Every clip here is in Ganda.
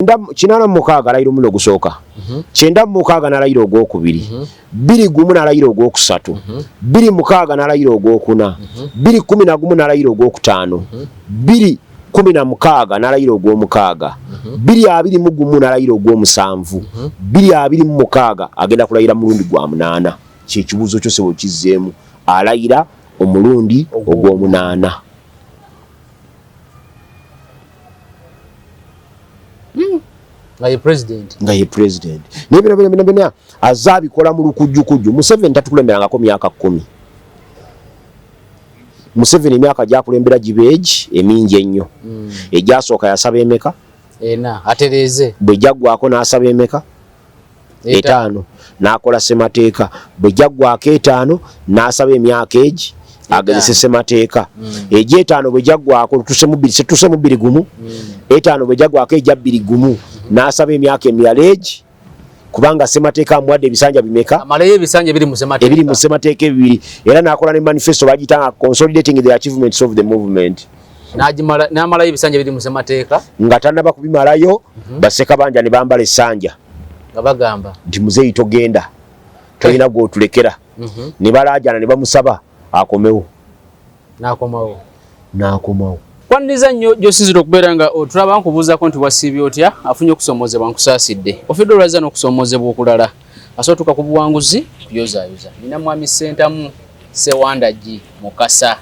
86 alayira omulundi ogusooka, 96 n'alayira ogwokubiri, 21 n'alayira ogwokusatu, 26 n'alayira ogwokuna, 2011 n'alayira ogwokutaano, 2016 n'alayira ogwomukaaga, 2021 n'alayira ogwomusanvu, 2026 agenda kulayira mulundi gwa munaana. Kyekibuuzo kyo sebo kizzeemu, alayira omulundi ogwomunaana. Nga ye president, nga ye president, naye bino bino bino azze abikola mu lukujjukujju. Museveni tatukulemberangako myaka 10. Museveni emyaka gyakulembera gibeegi emingi ennyo. Egyasooka yasaba emeka? Ena, atereeze. Bwe gyaggwako n'asaba emeka? 5, n'akola ssemateeka. Bwe gyaggwako 5 n'asaba emyaka egi agezese ssemateeka. Egy'etaano bwe gyaggwako, tuse mu bbiri gumu, 5 bwe gyaggwako egya bbiri gumu n'asaba emyaka emirala egi, kubanga ssemateeka amuwadde ebisanja bimeka? Amaleyo ebisanja ebiri mu ssemateeka. Ebiri mu ssemateeka ebibiri. Era n'akola ne manifesto bagiyita consolidating the achievements of the movement. N'amalayo ebisanja ebiri mu ssemateeka. Nga tannaba kubimalayo, Bassekabanja ne bambala essanja. Nga bagamba nti muzeeyi togenda, tolina gw'otulekera. Ne balaajana ne bamusaba akomewo. N'akomawo. N'akomawo. Kwaniriza nnyo gy'osinzira okubeera nga otulaba, nkubuuzaako nti wasiibye otya? Afunye okusoomoozebwa nkusaasidde. Ofiddwa olwazza n'okusoomoozebwa okulala. Asobola otuuka ku buwanguzi kuyozaayoza. Nina mwami Ssentamu Ssewandagi Mukasa.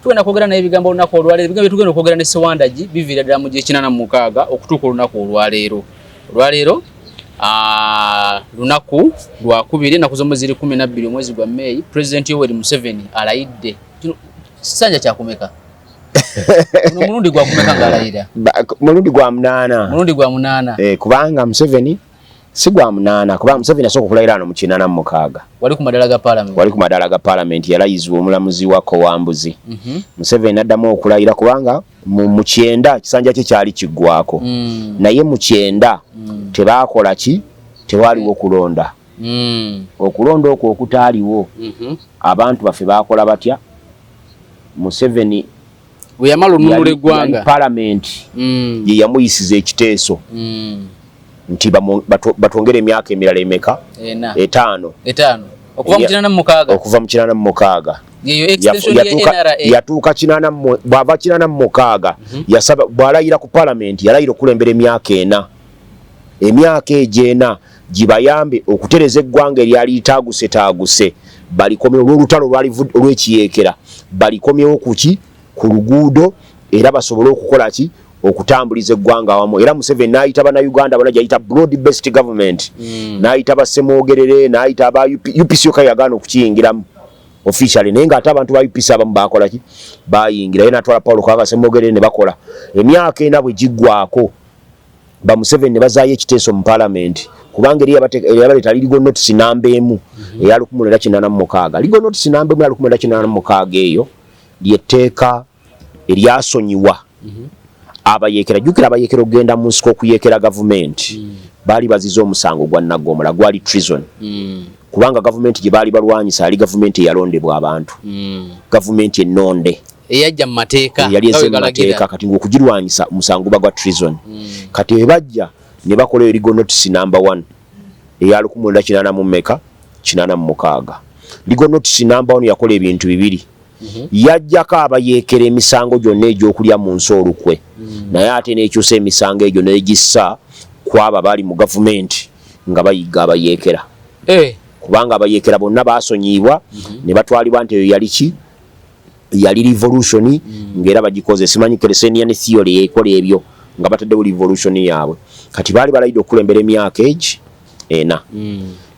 Tugenda kwogera naye ebigambo olunaku olwaleero. Ebigambo bye tugenda okwogera ne Ssewandagi biviira ddala mu gy'ekinaana mu mukaaga okutuuka olunaku olwaleero. Olwaleero lunaku lwakubiri, ennaku z'omwezi ziri 12 omwezi gwa May, President Yoweri Museveni alayidde. Kino kisanja kyakumeka? Ono mulundi gwa kumeka ng'alayira? Mulundi gwa munaana. Mulundi gwa munaana. Kubanga Museveni si gwa munaana, kubanga Museveni asooka okulayira wano mu 86. Wali ku madaala ga parliament. Wali ku madaala ga parliament, yalayizibwa omulamuzi wa Kowambuzi. Museveni n'addamu okulayira kubanga mu 90 kisanja kye kyali kiggwako. Naye mu 90 tebaakola ki? Tewaaliwo kulonda. Okulonda okwo okutaaliwo, abantu baffe baakola batya? Museveni bwe yamala onunula eggwanga, parliament ye yamuyisiza ekiteeso nti batwongere emyaka emirala emeka? 5. 5. Okuva mu 86. Okuva mu 86. Yatuuka kinaana, bw'ava 86 yasaba, bw'alayira ku parliament yalayira okukulembera emyaka 4. Emyaka egyo 4 gibayambe okutereza eggwanga eryali litaagusetaguse, balikomyewo olw'olutalo olw'ekiyeekera, balikomyewo kuki? Ku luguudo, era basobole okukola ki? Okutambuliza eggwanga awamu. Era Museveni n'ayita bannayuganda bonna gyayita broad based government, n'ayita bassemwogerere, n'ayita aba UPC yokka yagaana okukiyingiramu officially, naye ng'ate abantu ba UPC abamu bakola ki? Bayingira. Ye n'atwala Paulo Kabaka Ssemwogerere ne bakola emyaka 4. Bwe giggwako, ba Museveni ne bazaayo ekiteeso mu parliament, kubanga eri yabaleeta legal notice namba 1 eya 1986. Legal notice namba 1 ya 1986 eyo lyetteeka eryasonyiwa abayeekera. Jjukira abayeekera okugenda mu nsiko okuyeekera gavumenti, baali bazize omusango gwa naggomola, gwali treason, kubanga gavumenti gye baali balwanyisa yali gavumenti eyalondebwa abantu, gavumenti ennonde eyajja mu mateeka, eyali ezze mu mateeka. Kati ng'okugirwanyisa omusango guba gwa treason. Kati bwe bajja ne bakola eyo legal notice number 1 eya 1980 mmeka? 86. Legal notice number 1 yakola ebintu bibiri. Yajjako abayeekera emisango gyonna egy'okulya mu nsi olukwe, naye ate n'ekyusa emisango egyo n'egissa ku abo abaali mu gavumenti nga bayigga abayeekera, kubanga abayeekera bonna baasonyiibwa ne batwalibwa nti eyo yali ki? Yali revolution, ng'era bagikoze. Simanyi Kelsenian theory yekola ebyo nga bataddewo revolution yaabwe. Kati baali balayidde okukulembera emyaka egi 4,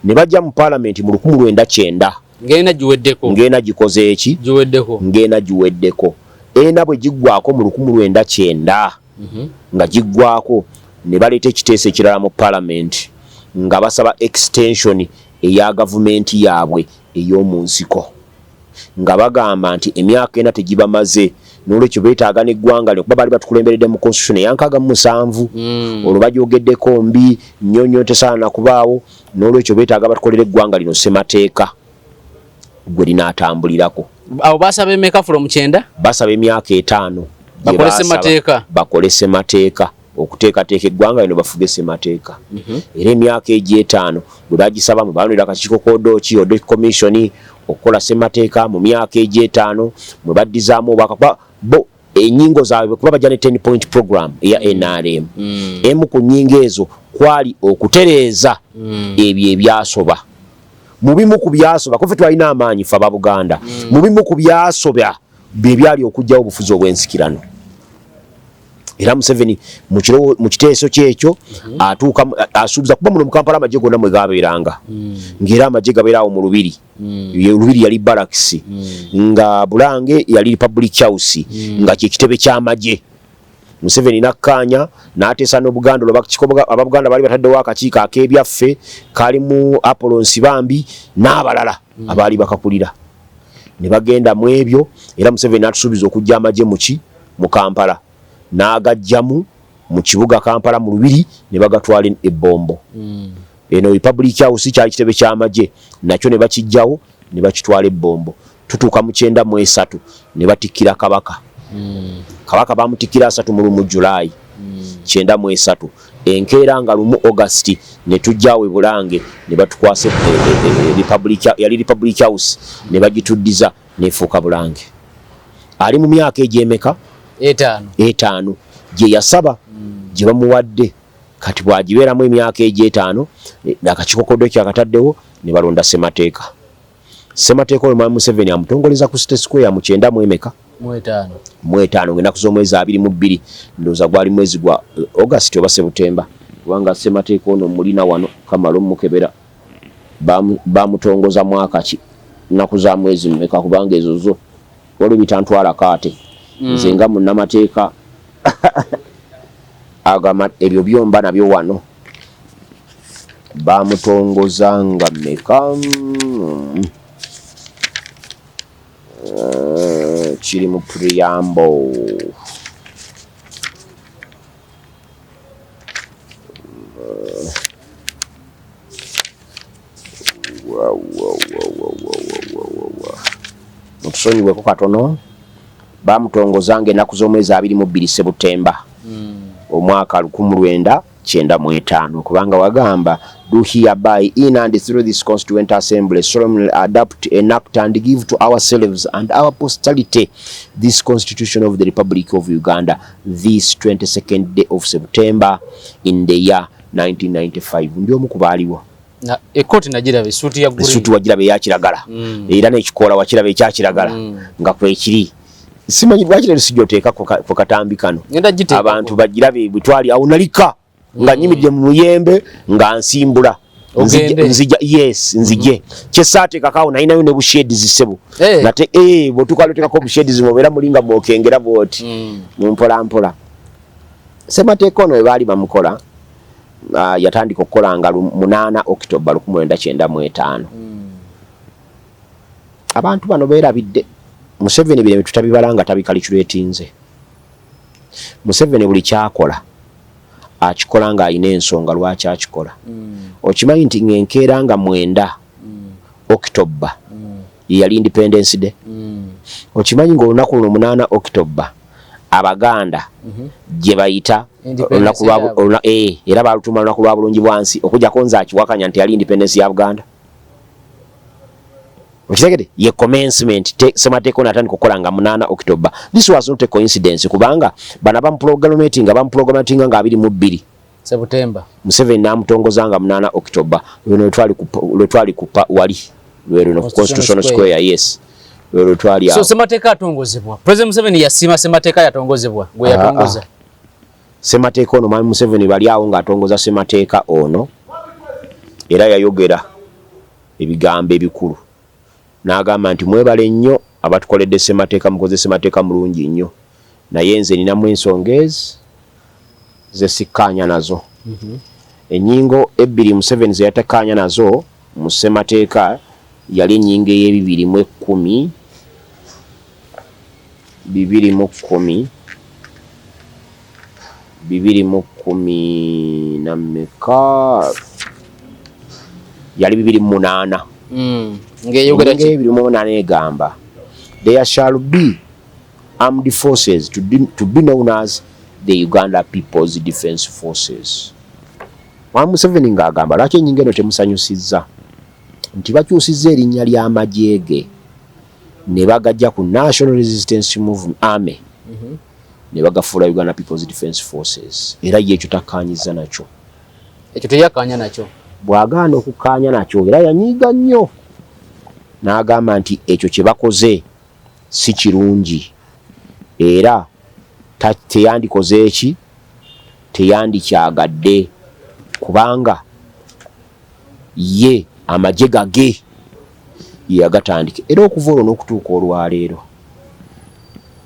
ne bajja mu parliament mu 1990. Ng'ena giweddeko. Ng'ena gikoze eki? Giweddeko. Ng'ena giweddeko. Ena bwe giggwako mu 1990, nga giggwako, ne baleeta ekiteeso ekirala mu parliament nga basaba extension eya gavumenti yaabwe ey'omu nsiko, nga bagamba nti emyaka 4 tegibamaze, n'olwekyo beetaaga n'eggwanga lyo, kuba baali batukulemberedde mu constitution eya 67. Olwo bagyogeddeko mbi nnyo nnyo, tesaana kubaawo, n'olwekyo beetaaga batukolere eggwanga lino ssemateeka gwe linaatambulirako. Abo basaba emeka from 90? Basaba emyaka 5. Bakole ssemateeka. Bakole ssemateeka. Okuteekateeka eggwanga lino bafuge ssemateeka. Era emyaka egyo 5 bwe bagisaba mu balondera akakiiko k'Odoki, Odoki Commission, okukola ssemateeka mu myaka egyo 5 mwe baddizaamu obwaka bo ennyingo zaabwe, kuba bajja ne 10 point program eya NRM. Emu ku nnyingo ezo kwali okutereeza ebyo ebyasoba. Mu bimu ku byasoba, kufe twalina amaanyi ffe aba Buganda, mu bimu ku byasoba bye byali okuggyawo obufuzi obw'ensikirano. Era Museveni mu kiteeso kyekyo atuuka asuubiza, kuba muno mu Kampala amagye gonna mwe gabeeranga, ng'era amagye gabeera awo mu Lubiri. Lubiri yali barracks, nga Bulange yali Republic House, nga kyekitebe ky'amagye. Museveni nakkaanya n'ateesa n'Obuganda. Ababuganda baali bataddewo akakiiko ak'ebyaffe, kalimu Apollo Nsibambi n'abalala abaali bakakulira, ne bagenda mu ebyo. Era Museveni n'atusuubiza okuggya amagye muki mu Kampala, n'agajjamu mu kibuga Kampala mu Lubiri ne bagatwala e Bombo. Eno Republic House kyali kitebe ky'amagye, nakyo ne bakijjawo ne bakitwala e Bombo. Tutuuka mu 93 ne batikkira Kabaka. Kabaka bamutikkira 31 Julayi 93. Enkeera nga 1 August ne tujjawo e Bulange ne batukwasa Republic, yali Republic House, ne bagituddiza nefuuka Bulange. Ali mu myaka egy'emeka? 5. 5 gye yasaba, gye bamuwadde. Kati bw'agibeeramu emyaka egy'etaano, akakiiko k'Odoki akataddewo ne balonda ssemateeka. Ssemateeka oyo Mwami Museveni amutongoleza ku City Square mu kyenda mu emeka? Mu 5. Mu 5, ng'ennaku z'omwezi 22. Ndowooza gwali mwezi gwa August oba Sebutemba, kubanga ssemateeka ono mulina wano kamala omukebera. Bamutongoza mwaka ki, nnaku za mwezi mmeka? Kubanga ezo zo waliwo bitantwalako ate nze nga munnamateeka agama ebyo byomba nabyo wano. Bamutongoza nga mmeka? Kiri mu preamble. Mutusonyiweko katono. Bamutongoza nga ennaku z'omwezi 22 Sebutemba omwaka 1995, kubanga wagamba, "Do hereby in and through this Constituent Assembly solemnly adopt, enact and give to ourselves and our posterity this Constitution of the Republic of Uganda this 22nd day of September in the year 1995." Ndi omu ku baaliwo. Ekooti nagiraba, esuuti ya green. Esuuti wagiraba eyakiragala, era n'ekikoola wakiraba ekyakiragala nga kwekiri. Simanyi lwaki leero sijja oteeka ku katambi kano. Ngenda giteekako. Abantu bagirabe bwetwali awo. Nalika nga nyimiridde mu muyembe nga nsimbula. Ogende. Nzija, yes, nzije. Kyesaateekako awo, nalinayo ne bu shades, ssebo. Nate bw'otuuka loteekako bu shades, mubeera muli nga mwokengera bw'oti mu mpola mpola. Ssemateeka ono bwe baali bamukola, yatandika okukola nga 8 October 1995. Abantu bano beerabidde Museveni bino ebintu tabibala nga tabikalikulatinze. Museveni buli kyakola akikola ng'alina ensonga lwaki akikola. Okimanyi nti ng'enkeera nga 9 October ye yali Independence Day? Okimanyi ng'olunaku luno 8 October Abaganda gye bayita Independence olunaku lwa yaabwe. Era balutuuma lunaku lwa bulungi bwansi, okujjako nze akiwakanya nti yali independence ya Buganda. Okitegedde? Ye commencement semateeka ono atandika okukola nga 8 October. This was not a coincidence, kubanga bano abamuprogrammatinga bamuprogrammatinga nga 22 September. Museveni n'amutongoza nga 8 October. Luno lwe twali kupa wali lwe luno ku Constitutional Constitutional Square, yes, lwe lwe twali So awo. Semateeka atongozebwa. President Museveni yasiima semateeka yatongozebwa gwe yatongoza. Semateeka ono, Mwami Museveni bali awo ng'atongoza semateeka ono, era yayogera ebigambo ebikulu n'agamba nti, "Mwebale nnyo abatukoledde semateeka, mukoze semateeka mulungi nnyo, naye nze ninamu ensonga ezi zesikkaanya nazo." Ennyingo ebbiri Museveni ze yatakkaanya nazo mu ssemateeka yali ennyingo ey'ebibiri mu ekkumi, 2010, 20 na mmeka, yali 2008. Ng'eyogera Ennyingo ki? 2008 egamba, "There shall be armed forces to be known as the Uganda People's Defence Forces. Mwami Museveni ng'agamba lwaki ennyingo eno temusanyusizza nti bakyusizza erinnya ly'amagye ge ne bagajja ku National Resistance Movement Army ne bagafuula Uganda People's Defence Forces, era ye ekyo takkaanyizza nakyo. Ekyo teyakkaanya nakyo. Bw'agaana okukkaanya nakyo era yanyiiga nnyo n'agamba nti ekyo kye bakoze si kirungi era teyandikoze eki, teyandikyagadde kubanga ye amagye gage ye yagatandika. Era okuva olwo n'okutuuka olwaleero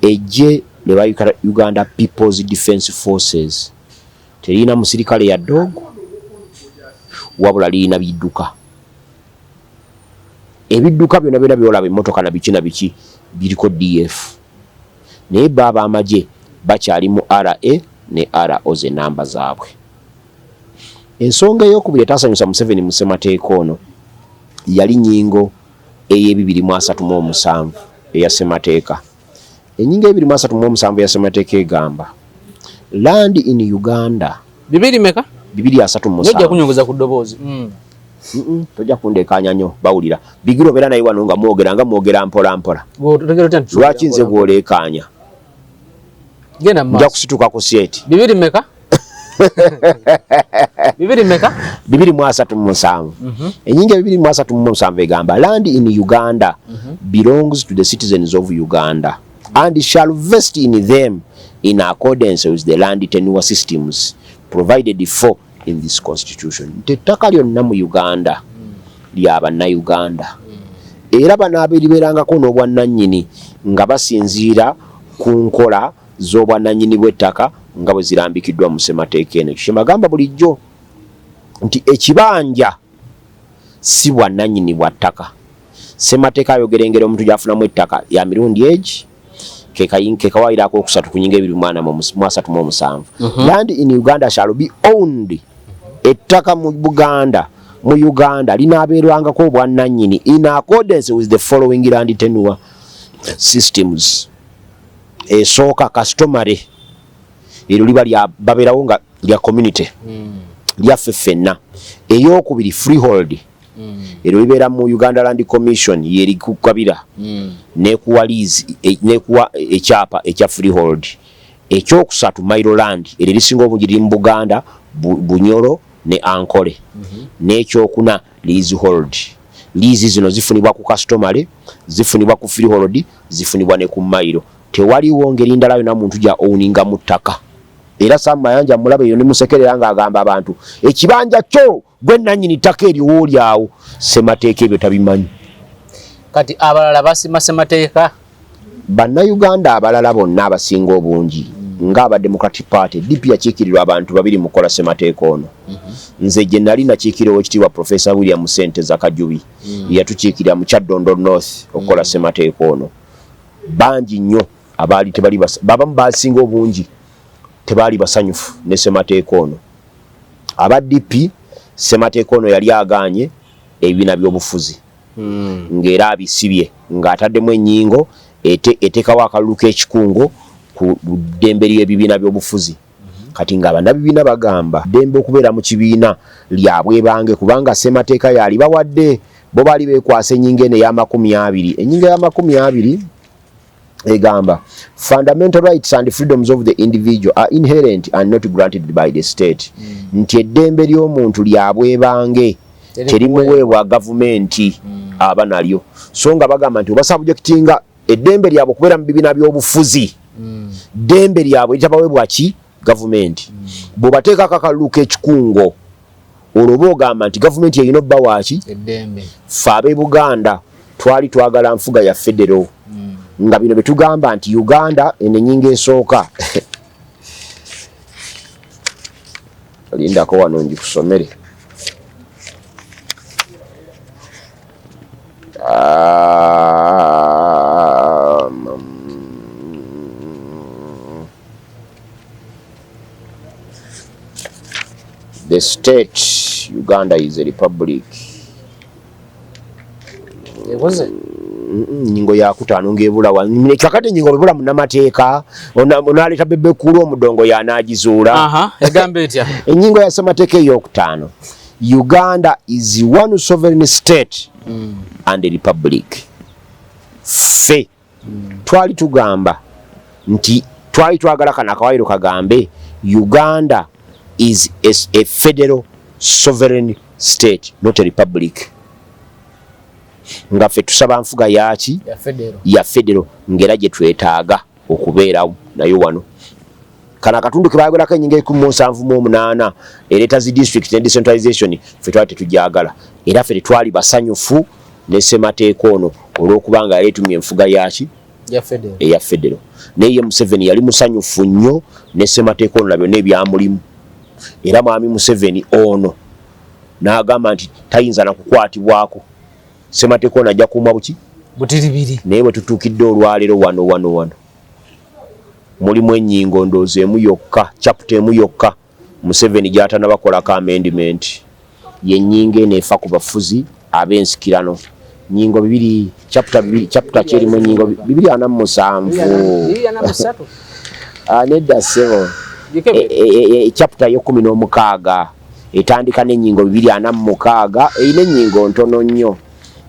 eggye ne ba Uganda People's Defence Forces teririna musirikale yadde ogwo, wabula lirina bidduka. Ebidduka byonna byonna byolaba, emmotoka na biki na biki, biriko DF, naye bo ab'amagye bakyali mu RA ne RO ze namba zaabwe. Ensonga eyokubiri etaasanyusa Museveni mu ssemateeka ono yali nnyingo ey'e 237 eya ssemateeka. Ennyingo 237 eya ssemateeka egamba land in Uganda. Bibiri meka? Bibiri asatu mu Nojja musanvu. Kunyongeza ku ddoboozi. Tojja kundeekaanya nnyo, bawulira. Bigira obeera naye wano nga mwogera nga mwogera mpola mpola. Gwe otegera otya nti Lwaki nze gwoleekaanya? Genda mu Nja maaso. kusituka ku seat. Bibiri meka? Bibiri meka? 237. Ennyingo 237 egamba land in Uganda belongs to the citizens of Uganda and shall vest in them in accordance with the land tenure systems provided for in this constitution, nti ettaka lyonna mu Uganda lya bannayuganda era banaabeeriberangako n'obwannannyini nga basinziira ku nkola z'obwannannyini bw'ettaka nga bwe zirambikiddwa mu ssemateeka eno. Ekyo kyembagamba bulijjo nti ekibanja si bwannannyini bwa ttaka. Ssemateeka ayogera engeri omuntu gy'afunamu ettaka ya mirundi egi, ke kawaayiro akokusatu ku nyingo 237. Land in Uganda shall be owned, ettaka mu Buganda, mu Uganda, linaabeerwangako obwannannyini in accordance with the following land tenure systems. Esooka customary, eryo liba lya babeerawo nga lya community, lyaffe ffenna. Eyokubiri freehold, eryo libeera mu Uganda Land Commission, yerikukabira nekuwa lease, nekuwa ekyapa ekya freehold. Ekyokusatu mailo land, eryo erisinga obungi liri mu Buganda, Bunyoro ne Ankole. N'ekyokuna leasehold. Lease zino zifunibwa ku customary, zifunibwa ku freehold, zifunibwa ne ku mailo. Tewaliwo ngeri ndala yonna muntu gya owninga mu ttaka. Era Sam Mayanja mulabe eyo ne musekerera ng'agamba abantu ekibanja kyo gwe nannyini ttaka eryo wooli awo. Ssemateeka ebyo tabimanyi. Kati abalala basima ssemateeka? Bannayuganda abalala bonna abasinga obungi ng'aba Democratic Party, DP, yakiikirirwa abantu babiri mu kukola ssemateeka ono. Nze gye nali nakiikirira Owekitiibwa Profesa William Senteza Kajubi, yatukiikirira mu Kyaddondo North okukola ssemateeka ono. Bangi nnyo abaali tebali, babamu basinga obungi tebaali basanyufu ne ssemateeka ono. Aba DP, ssemateeka ono yali agaanye ebibiina by'obufuzi ng'era abisibye ng'ataddemu ennyingo eteekawo akalulu k'ekikungo ku ddembe ly'ebibiina by'obufuzi. Kati nga bannabibiina bagamba ddembe okubeera mu kibiina lyabwebange kubanga ssemateeka yali bawadde, bo baali beekwasa ennyingo eno ey'amakumi abiri. Ennyingo ey'amakumi abiri egamba fundamental rights and freedoms of the individual are inherent and not granted by the state, nti eddembe ly'omuntu lyabwebange, terimuweebwa gavumenti aba nalyo. So nga bagamba nti obasubjectinga eddembe lyabwe okubeera mu bibiina by'obufuzi, ddembe lyabwe eritabaweebwa ki gavumenti. Bw'obateekako akalulu k'ekikungo, olwo oba ogamba nti gavumenti erina obba waaki eddembe. Ffe ab'e Buganda twali twagala nfuga ya federo, nga bino betugamba nti Uganda eno ennyingo esooka, lindako wano ngikusomere. The state Uganda is a republic. Ebuze. Nyingo yakutaano ng'ebula, kakati ennyingo bwebula munnamateeka onaleeta Bebe Cool omudongo yanaagizuula. Egamba etya? Ennyingo ya ssemateeka eyokutaano, Uganda is one sovereign state and a republic. Ffe twali tugamba nti twali twagala kano akawayiro kagambe Uganda is a federal sovereign state, not a republic, nga ffe tusaba nfuga yaki? Ya federal, ng'era gye twetaaga okubeerawo. Nayo wano kano akatundu ke bayogerako, ennyingo 178 ereeta zi district ne decentralization, ffe twali tetujagala, era ffe tetwali basanyufu ne ssemateeka ono olw'okubanga yali etumya enfuga yaki? Eya federal. Naye ye Museveni yali musanyufu nnyo ne ssemateeka ono na byonna ebyamulimu, era mwami Museveni ono n'agamba nti tayinza nakukwatibwako, ssemateeka ono ajja kuumwa buki? Butiribiri. Naye bwe tutuukidde olwaleero, wano wano wano mulimu ennyingo ndoozi emu yokka, chapter emu yokka Museveni gy'atanabakolako amendment, yennyingo eno efa ku bafuzi ab'ensikirano, nyingo bibiri, chapter bibiri, chapter kyerimu ennyingo 247. Ah, nedda ssebo, chapter y'e16 etandika n'ennyingo 246, erina ennyingo ntono nnyo,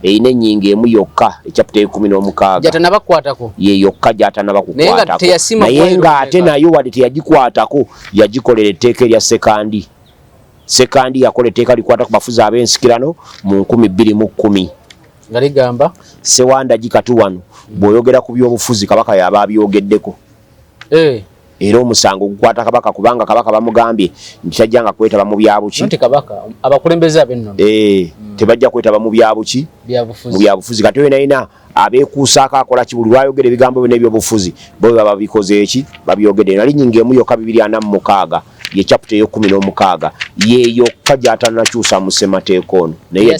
erina ennyingo emu yokka, echapter y'e16. Gyatanabakwatako. Ye yokka gyatanaba kukwatako, naye ng'ate nayo wadde teyagikwatako, yagikolera etteeka erya Sekandi. Sekandi yakola etteeka likwata ku bafuzi ab'ensikirano mu 2010. Nga ligamba? Sewandagi, kati wano bw'oyogera ku byobufuzi, Kabaka yaba abyogeddeko. Era omusango gukwata Kabaka, kubanga Kabaka bamugambye nti tajjanga kwetaba mu byabuki. Nti Kabaka, abakulembeze ab'ennono. Tebajja kwetaba mu byabuki? Mu byabufuzi. Kati oyo nalina abeekuusaako akola ki? Buli lwayogera ebigambo byonna ebyobufuzi, bo baba babikoze eki? Babyogedde. Nali nyinga emu yokka, 246, ye chapter ey'e16, ye yokka gy'atanakyusa mu ssemateeka ono. Naye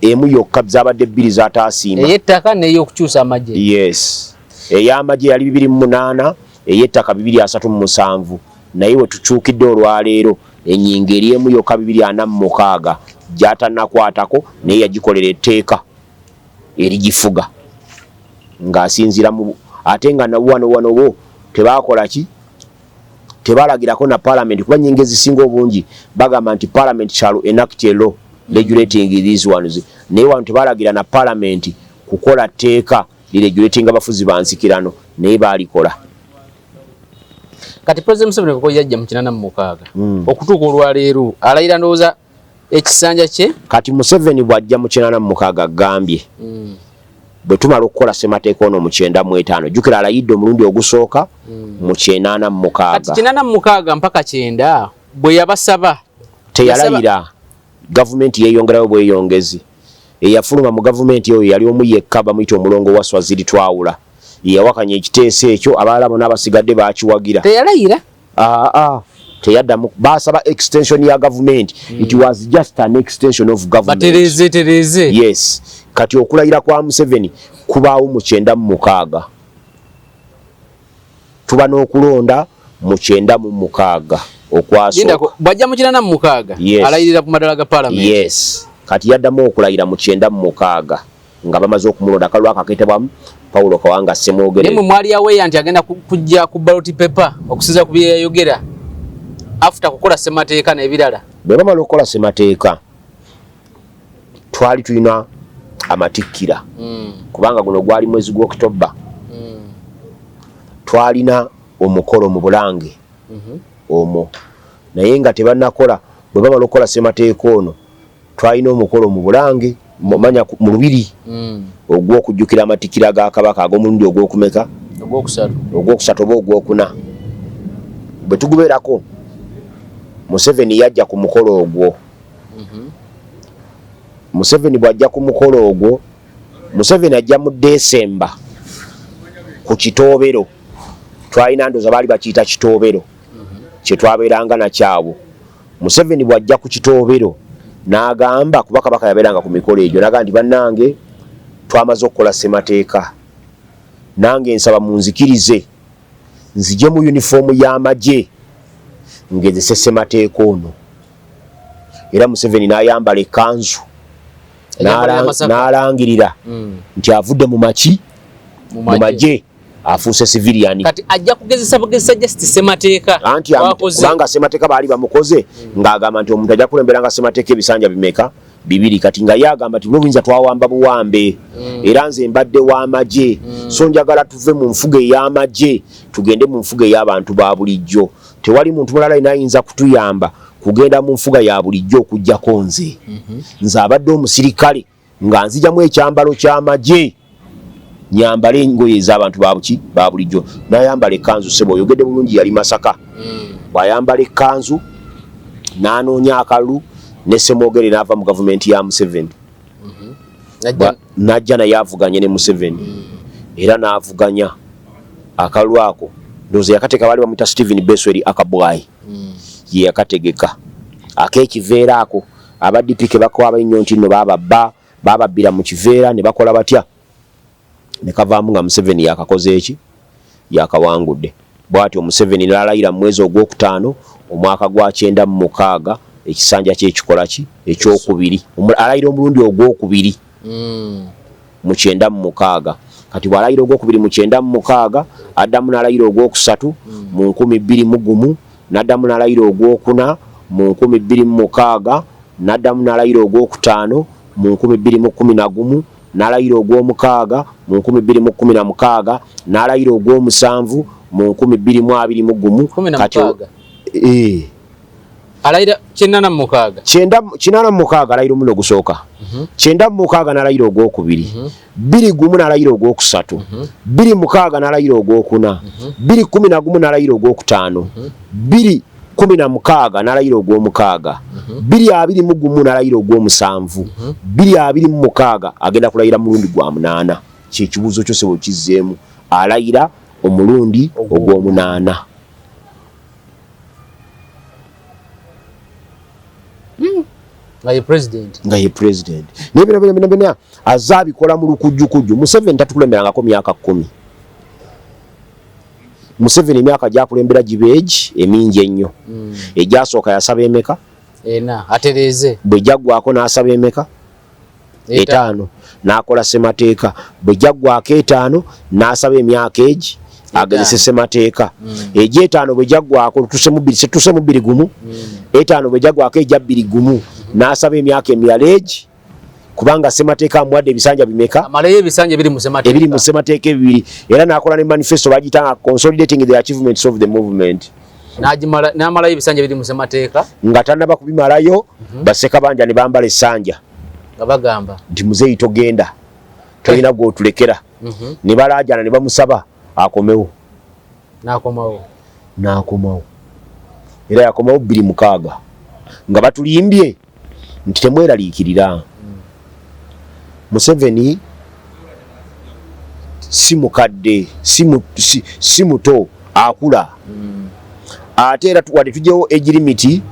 emu yokka, zabadde bbiri z'ataasiima. Ey'ettaka n'ey'okukyusa amagye. Yes, ey'amagye yali 2008, ey'ettaka 237. Naye we tukyukidde olwaleero, ennyingo eri emu yokka, 246, gy'atannakwatako, naye yagikolera etteeka erigifuga ng'asinziira mu, ate nga wano wano bo tebakola ki? Tebalagirako na parliament, kuba nyingo ezisinga obungi bagamba nti parliament shall enact a law regulating these ones, naye wano tebalagira na parliament kukola tteeka liregulating abafuzi bansikirano, naye baalikola. Kati President Museveni kuko yajja mu 86 okutuuka olwaleero alayira, ndowooza ekisanja kye. Kati Museveni bw'ajja mu 86, agambye bwe tumala okukola ssemateeka ono mu 95, jjukira alayidde omulundi ogusooka mu 86. Kati 86 mpaka 90 bwe yabasaba. Teyalayira, gavumenti yeeyongerayo bweyongezi. Eyafuluma mu gavumenti oyo yali omu yekka, bamuyita omulongo wa Swaziri Twawula, yeyawakanya ekiteeso ekyo. Abalala bonna abasigadde bakiwagira. Teyalayira. Aa, teyaddamu. Basaba extension ya gavumenti. It was just an extension of government. Batereze tereze. Yes, kati okulayira kwa Museveni kubaawo mu 96, tuba n'okulonda mu 96 okwasooka. Bwajja mu 96, alayirira ku madala ga parliament. Yes, kati yaddamu okulayira mu 96 nga bamaze okumulonda, akalulu akaketebwamu Paulo Kawanga Ssemwogerere. Naye mwali aweya nti agenda kujja ku ballot paper okusinziira ku byeyayogera after kukola ssemateeka n'ebirala? Bwe bamala okukola ssemateeka, twali tulina amatikkira, kubanga guno gwali mwezi gwa Okitoba. Twalina omukolo mu Bulange omwo, naye nga tebanakola. Bwe bamala okukola ssemateeka ono, twalina omukolo mu Bulange, manya mu Lubiri, ogw'okujjukira amatikkira ga Kabaka ag'omulundi ogw'okumeka? Ogwokusatu. Ogwokusatu oba ogwokuna. Bwe tugubeerako, Museveni yajja ku mukolo ogwo. Museveni bw'ajja ku mukolo ogwo, Museveni ajja mu Desemba ku kitoobero. Twalina, ndooza baali bakiyita kitoobero, kyetwabeeranga nakyawo. Museveni bw'ajja ku kitoobero n'agamba, kuba Kabaka yabeeranga ku mikolo egyo, n'agamba nti, "Bannange, twamaze okukola ssemateeka, nange nsaba munzikirize nzije mu yunifoomu y'amagye ngezese ssemateeka ono." Era Museveni n'ayambala ekkanzu. N'alangirira nti avudde mu maki, mu magye, afuuse civilian. Kati ajja kugezesa bugezesa just ssemateeka. Anti kubanga ssemateeka baali bamukoze ng'agamba nti omuntu ajja kulemberanga ssemateeka ebisanja bimeka? Bibiri. Kati nga ye agamba nti buyinza twawamba buwambe, era nze mbadde w'amagye, so njagala tuve mu nfuga ey'amagye tugende mu nfuga ey'abantu ba bulijjo. Tewali muntu mulala alina ayinza kutuyamba kugenda mu nfuga ya bulijjo okugjako nze. Nze abadde omusirikale nga nzijamu ekyambalo ky'amagye, nyambale engoye ez'abantu babuki, ba bulijjo. N'ayambala ekkanzu. Sebo, oyogedde bulungi, yali Masaka. Bw'ayambala ekkanzu n'anoonya akalulu ne Ssemwogere n'ava mu gavumenti ya Museveni. N'ajja naye avuganye ne Museveni, era n'avuganya akalulu ako. Ndowooza yakateeka baali bamuyita Stephen Besweri Akabwayi, ye yakategeka ak'ekiveera ako. Aba DP ke bakwaba ennyo nti nno bababba, bababbira mu kiveera ne bakola batya, ne kavaamu nga Museveni yakakoze eki, yakawangudde. Bw'atyo Museveni n'alayira mu mwezi ogwokutaano omwaka gwa 96, ekisanja kye ekikola ki, ekyokubiri. Alayira omulundi ogwokubiri mu 96. Kati bw'alayira ogwokubiri mu 96, addamu n'alayira ogwokusatu mu 2001, n'addamu n'alayira ogwokuna mu 2006, n'addamu n'alayira ogwokutaano mu 2011, n'alayira ogwomukaaga mu 2016, n'alayira ogwomusanvu mu 2021. Kati alayira 96. 86 alayira omulundi ogusooka, 96 n'alayira ogwokubiri, 21 n'alayira ogwokusatu, 26 n'alayira ogwokuna, 2011 n'alayira ogwokutaano, 2016 n'alayira ogwomukaaga, 2021 n'alayira ogwomusanvu, 2026 agenda kulayira mulundi gwa munaana. Kyekibuuzo kyo, sebo, kizzeemu. Alayira omulundi ogwomunaana. Nga ye president. Nga ye president. Naye bino bino bino azze abikola mu lukujjukujju. Museveni tatukulemberangako myaka 10. Museveni emyaka gyakulembera gibeegi emingi ennyo. Egyasooka yasaba emeka? Ena, atereeze. Bwe gyaggwako n'asaba emeka? Etaano, n'akola ssemateeka. Bwe gyaggwako etaano, n'asaba emyaka egi agezese ssemateeka. Egyetaano bwe gyaggwako, tuse mu bbiri gumu, etaano bwe gyaggwako egya bbiri gumu, n'asaba emyaka emirala egi, kubanga ssemateeka amuwadde ebisanja bimeka? Amaleyo ebisanja ebiri mu ssemateeka. Ebiri mu ssemateeka ebibiri. Era n'akola ne manifesto bagiyitanga Consolidating the Achievements of the Movement. N'amalayo ebisanja ebiri mu ssemateeka. Nga tannaba kubimalayo, bassekabanja ne bambala essanja nga bagamba nti muzeeyi togenda, tolina gw'otulekera. Ne balaajana ne bamusaba akomewo. N'akomawo. N'akomawo, era yakomawo 2006 nga batulimbye nti temweraliikirira, Museveni si mukadde, si muto, akula. Ate era wadde tugyewo age limit,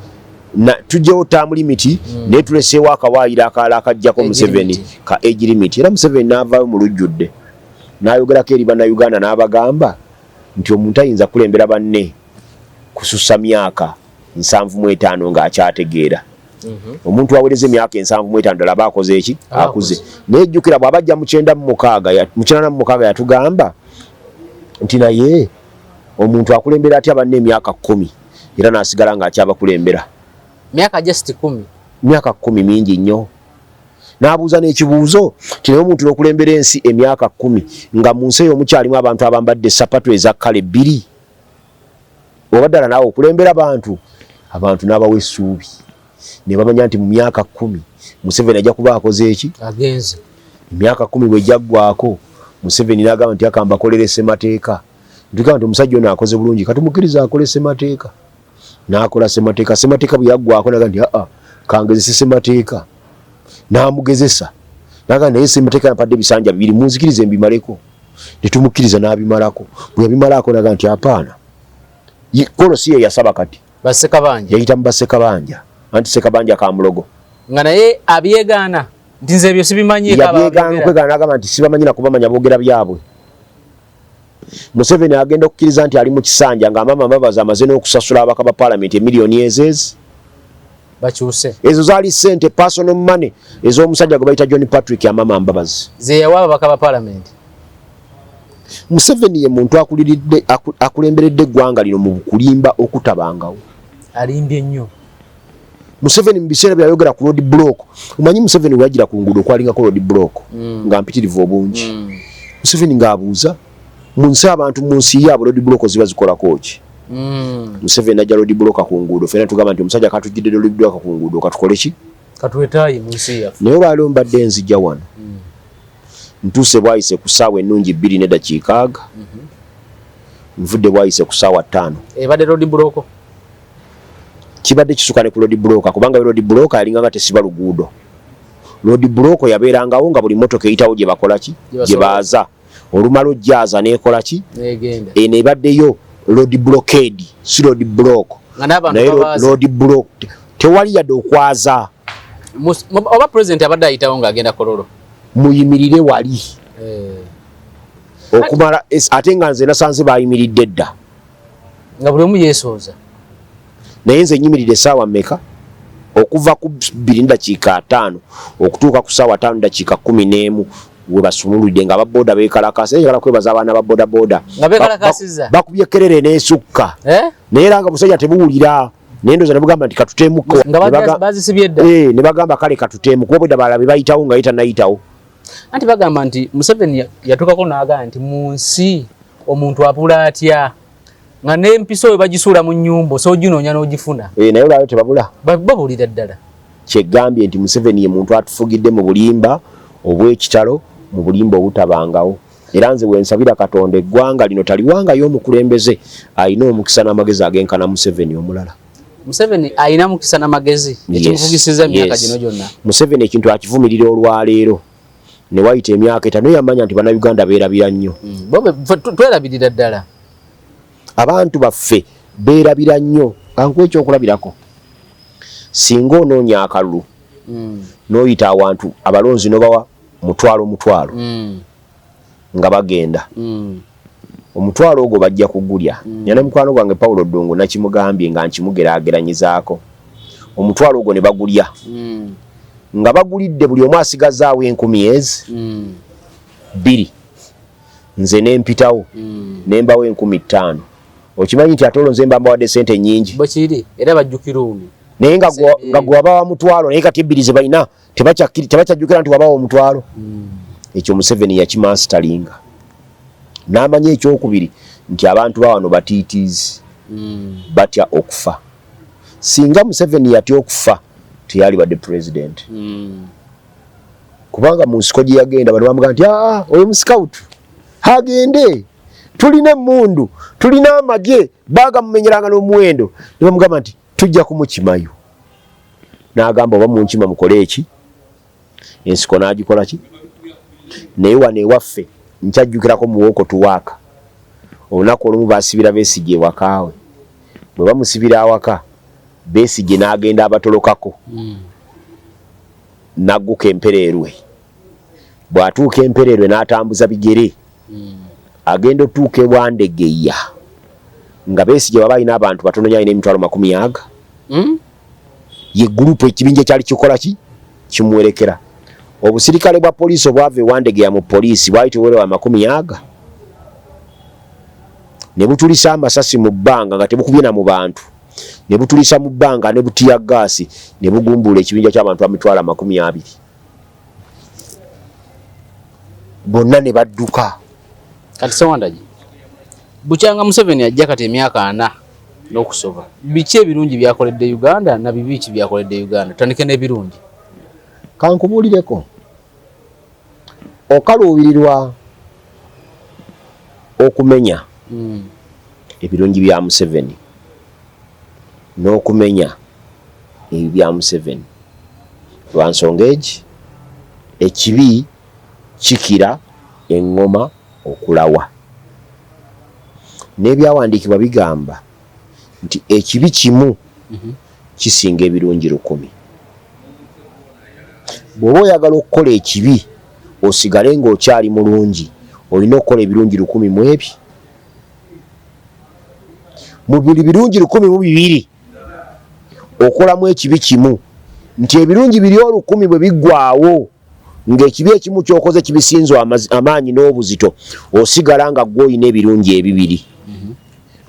tugyewo term limit, naye tuleseewo akawaayiro akalala akajjako Museveni ka age limit. Era Museveni n'avaayo mu lujjudde n'ayogerako eri Bannayuganda n'abagamba nti omuntu ayinza kulembera banne kusussa myaka 75 ng'akyategeera. Omuntu awereza emyaka 75 ddala aba akoze eki? Akuze. Naye jjukira bw'aba ajja mu 96, mu 86 yatugamba nti naye omuntu akulembera atya banne emyaka 10 era n'asigala ng'akyabakulembera? Myaka just 10. Myaka 10 mingi nnyo. N'abuuza n'ekibuuzo nti naye omuntu n'okulembera ensi emyaka 10 nga mu nsi eyo mukyalimu abantu abambadde sapatu eza kkala ebbiri, oba ddala naawe okulembera bantu? Abantu n'abawa essuubi ne bamanya nti mu myaka 10 Museveni ajja kuba akoze eki? Agenze. Emyaka 10 bwe gyaggwako, Museveni n'agamba nti akambakolere ssemateeka. Ntugamba nti omusajja ono akoze bulungi, katumukkirize akole ssemateeka. N'akola ssemateeka. Ssemateeka bwe yaggwako, n'agamba nti aa, kangezese ssemateeka. N'amugezesa, n'agamba naye ssemateeka yampadde ebisanja bibiri, munzikirize mbimaleko. Ne tumukkiriza n'abimalako. Bwe yabimalako, n'agamba nti apaana, kolo si ye yasaba kati. Bassekabanja. Yayita mu bassekabanja, anti Ssekabanja kamulogo. Nga naye abyegaana nti nze ebyo sibimanyiiko. Yabyegaana okwegaana, n'agamba nti sibamanyi na kubamanya, boogera byabwe. Museveni agenda okukkiriza nti ali mu kisanja nga Amama Mbabazi amaze n'okusasula ababaka ba paalamenti emiliyoni ezeezi. Bakyuse. Ezo zaali ssente personal money ez'omusajja gwe bayita John Patrick Amama Mbabazi. Ze yawa ababaka ba parliament. Museveni ye muntu akuliridde akulemberedde eggwanga lino mu kulimba okutabangawo. Alimbye nnyo. Museveni mu biseera byayogera ku road block, omanyi Museveni weyagira ku nguudo kwalingako road block nga mpitirivu obungi. Museveni ng'abuuza mu nsi abantu mu nsi yaabwe road block ziba zikolako ki? Museveni ajja road block ku nguudo, ffenna tugamba nti omusajja katujjidde road block ku nguudo katukole ki? Katwetaayi mu nsi yaffe. Naye olwaleero mbadde nzija wano ntuuse bwayise ku ssaawa ennungi 2:06, nvudde bwayise ku ssaawa 5. Ebadde road block? Kibadde kisuka ne ku road block, kubanga road block yalinga nga tesiba luguudo. Road block yabeerangawo nga buli mmotoka eyitawo gye bakola ki? Gye baaza. Olumala ojjaaza n'ekola ki? N'egenda. Eno ebaddeyo road blockade, si road block. Nga n'abantu Naye babaaza. road block tewali yadde okwaza. Oba president abadde ayitawo ng'agenda Kololo. Muyimirire wali. Okumala ate nga nze nasanze bayimiridde dda. Nga buli omu yeesooza. Naye nze nyimiridde essaawa mmeka? Okuva ku 2:05 okutuuka ku ssaawa 5:11 we basumuludde nga ababoda beekalakaasa. Naye njagala kwebaza abaana ba bodaboda. Nga beekalakaasizza? Bakubye kerere n'esukka. Naye era nga musajja tebuwulira. Naye ndowooza ne bugamba nti katuteemuko. Nga bazisibye dda. Ne bagamba kale katuteemu kuba bwedda balala be bayitawo nga ye tannayitawo. Anti bagamba nti Museveni yatuukako n'agamba nti mu nsi omuntu abula atya nga n'empiso we bagisuula mu nnyumba osobola oginoonya n'ogifuna. Naye olwayo tebabula. Babulira ddala. Kyegambye nti Museveni ye muntu atufugidde mu bulimba obw'ekitalo, mu bulimba obutabangawo. Era nze bwe nsabira Katonda eggwanga lino taliwangayo omukulembeze alina omukisa n'amagezi agenkana Museveni omulala. Museveni alina mukisa n'amagezi ekimufugisiza emyaka gino gyonna. Museveni ekintu akivumirira olwaleero ne wayita emyaka 5 yamanya nti Bannayuganda beerabira nnyo. Twerabirira ddala. Abantu baffe beerabira nnyo. Kankuwe ekyokulabirako. Singa onoonya akalulu n'oyita awantu abalonzi n'obawa mutwalo mutwalo nga bagenda. Omutwalo ogwo bajja kugulya. Nina mukwano gwange Paulo Ddungu nakimugambye nga nkimugeraageranyizaako. Omutwalo ogwo ne bagulya. Nga bagulidde buli omu asigazaawo 1000 ezi 2. Nze ne mpitawo ne mbawo 5000. Okimanyi nti ate olwo nze mba mbawadde ssente nnyingi. Bwe kiri, era bajjukira ono. Naye nga gwe wabawa mutwalo, naye kati ebbiri ze balina tebakyajjukira nti wabawa omutwalo. Ekyo Museveni yakimansitalinga. N'amanya ekyokubiri nti abantu ba wano batiitiizi. Batya okufa. Singa Museveni yatya okufa teyalibadde president. Kubanga mu nsiko gye yagenda bano bamugamba nti oyo musikawutu agende, tulina emmundu, tulina amagye, baagamumenyeranga n'omuwendo. Ne bamugamba nti tujja kumukimayo. N'agamba oba munkima mukole eki? Ensiko n'agikola ki? Naye wano ewaffe nkyajjukirako muwooko tuwaaka. Olunaku olumu baasibira Besigye ewaka we. Bwe bamusibira awaka, Besigye n'agenda abatolokako. N'agguka empereerwe. Bw'atuuka empereerwe n'atambuza bigere. Agenda otuuka e Wandegeya. Nga Besigye bw'aba alina abantu batono nnyo alina emitwalo makumi aga. Ye group ekibinja ekyali kikola ki? Kimuwerekera. Obusirikale bwa poliisi obwava e Wandegeya mu poliisi bwali tebuwera makumi aga. Ne butulisa amasasi mu bbanga nga tebukubye na mu bantu. Ne butulisa mu bbanga ne butiya gaasi ne bugumbuula ekibinja ky'abantu emitwalo 20. Bonna ne badduka. Kati Sewandagi, bukyanga Museveni ajja kati emyaka 4 n'okusoba. Biki ebirungi byakoledde Uganda na bibi ki byakoledde Uganda? Tutandike n'ebirungi. Kankubuulireko. Okaluubirirwa okumenya ebirungi bya Museveni n'okumenya ebibi bya Museveni. Lwa nsonga egi, ekibi kikira eŋŋoma okulawa. N'ebyawandiikibwa bigamba nti ekibi kimu kisinga ebirungi 1000. Bw'oba oyagala okukola ekibi osigale ng'okyali mulungi, olina okukola ebirungi 1000 mu ebi. Mu buli birungi 1002 Okolamu ekibi kimu nti ebirungi biri 1000 bwe biggwaawo ng'ekibi ekimu ky'okoze kibisinza amaanyi n'obuzito, osigala nga ggwe olina ebirungi ebibiri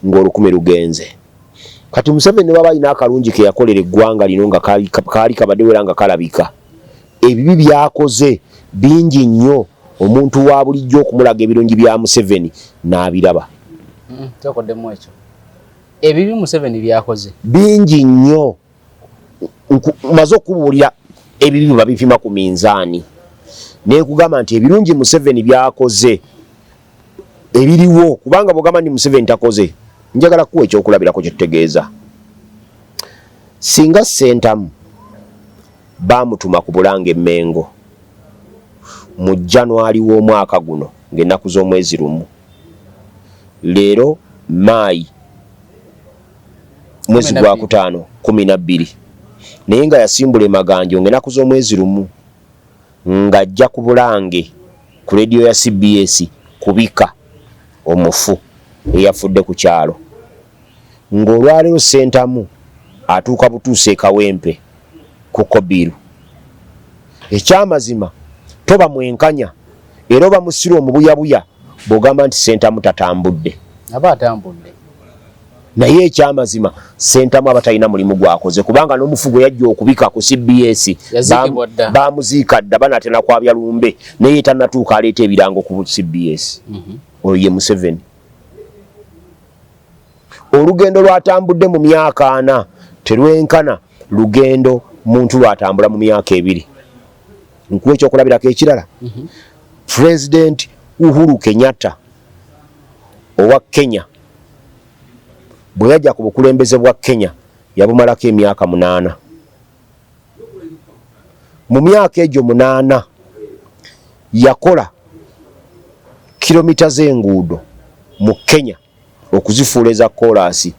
ng'olukumi lugenze. Kati Museveni ne baba alina akalungi ke yakolera eggwanga lino nga kaali kabaddewo era nga kalabika, ebibi by'akoze bingi nnyo omuntu wa bulijjo okumulaga ebirungi bya Museveni n'abiraba. Tokoddemu ekyo. Ebibi Museveni by'akoze bingi nnyo. Maze okubuulira ebibi bwe babipima ku minzaani, ne nkugamba nti ebirungi Museveni by'akoze ebiriwo, kubanga bw'ogamba nti Museveni takoze, njagala kuwa ekyokulabirako kye tutegeeza. Singa Ssentamu baamutuma ku Bulange Mmengo mu January w'omwaka guno ng'ennaku z'omwezi 1, leero Maayi mwezi gwa 5 12, naye nga yasimbula emaganjo ng'ennaku z'omwezi 1 ng'ajja ku Bulange ku rediyo ya CBS kubika omufu eyafudde ku kyalo, ng'olwaleero Ssentamu atuuka butuusa e Kawempe ku Kobiru. Ekyamazima toba mwenkanya era oba musiru omubuyabuya bw'ogamba nti Ssentamu tatambudde. Aba atambudde. Naye ekyamazima Ssentamu aba talina mulimu gwakoze, kubanga n'omufu gwe yajja okubika ku CBS bamuziika dda, banaatera kwabya lumbe, naye tannatuuka aleeta ebirango ku CBS. Oyo ye Museveni. Olugendo lwatambudde mu myaka 4 terwenkana lugendo muntu lwatambula mu myaka 2. Nkuwa ekyokulabirako ekirala. President Uhuru Kenyatta owa Kenya bwe yajja ku bukulembeze bwa Kenya yabumalako emyaka 8. Mu myaka egyo 8 yakola kilomita z'enguudo mu Kenya okuzifuula eza koolaasi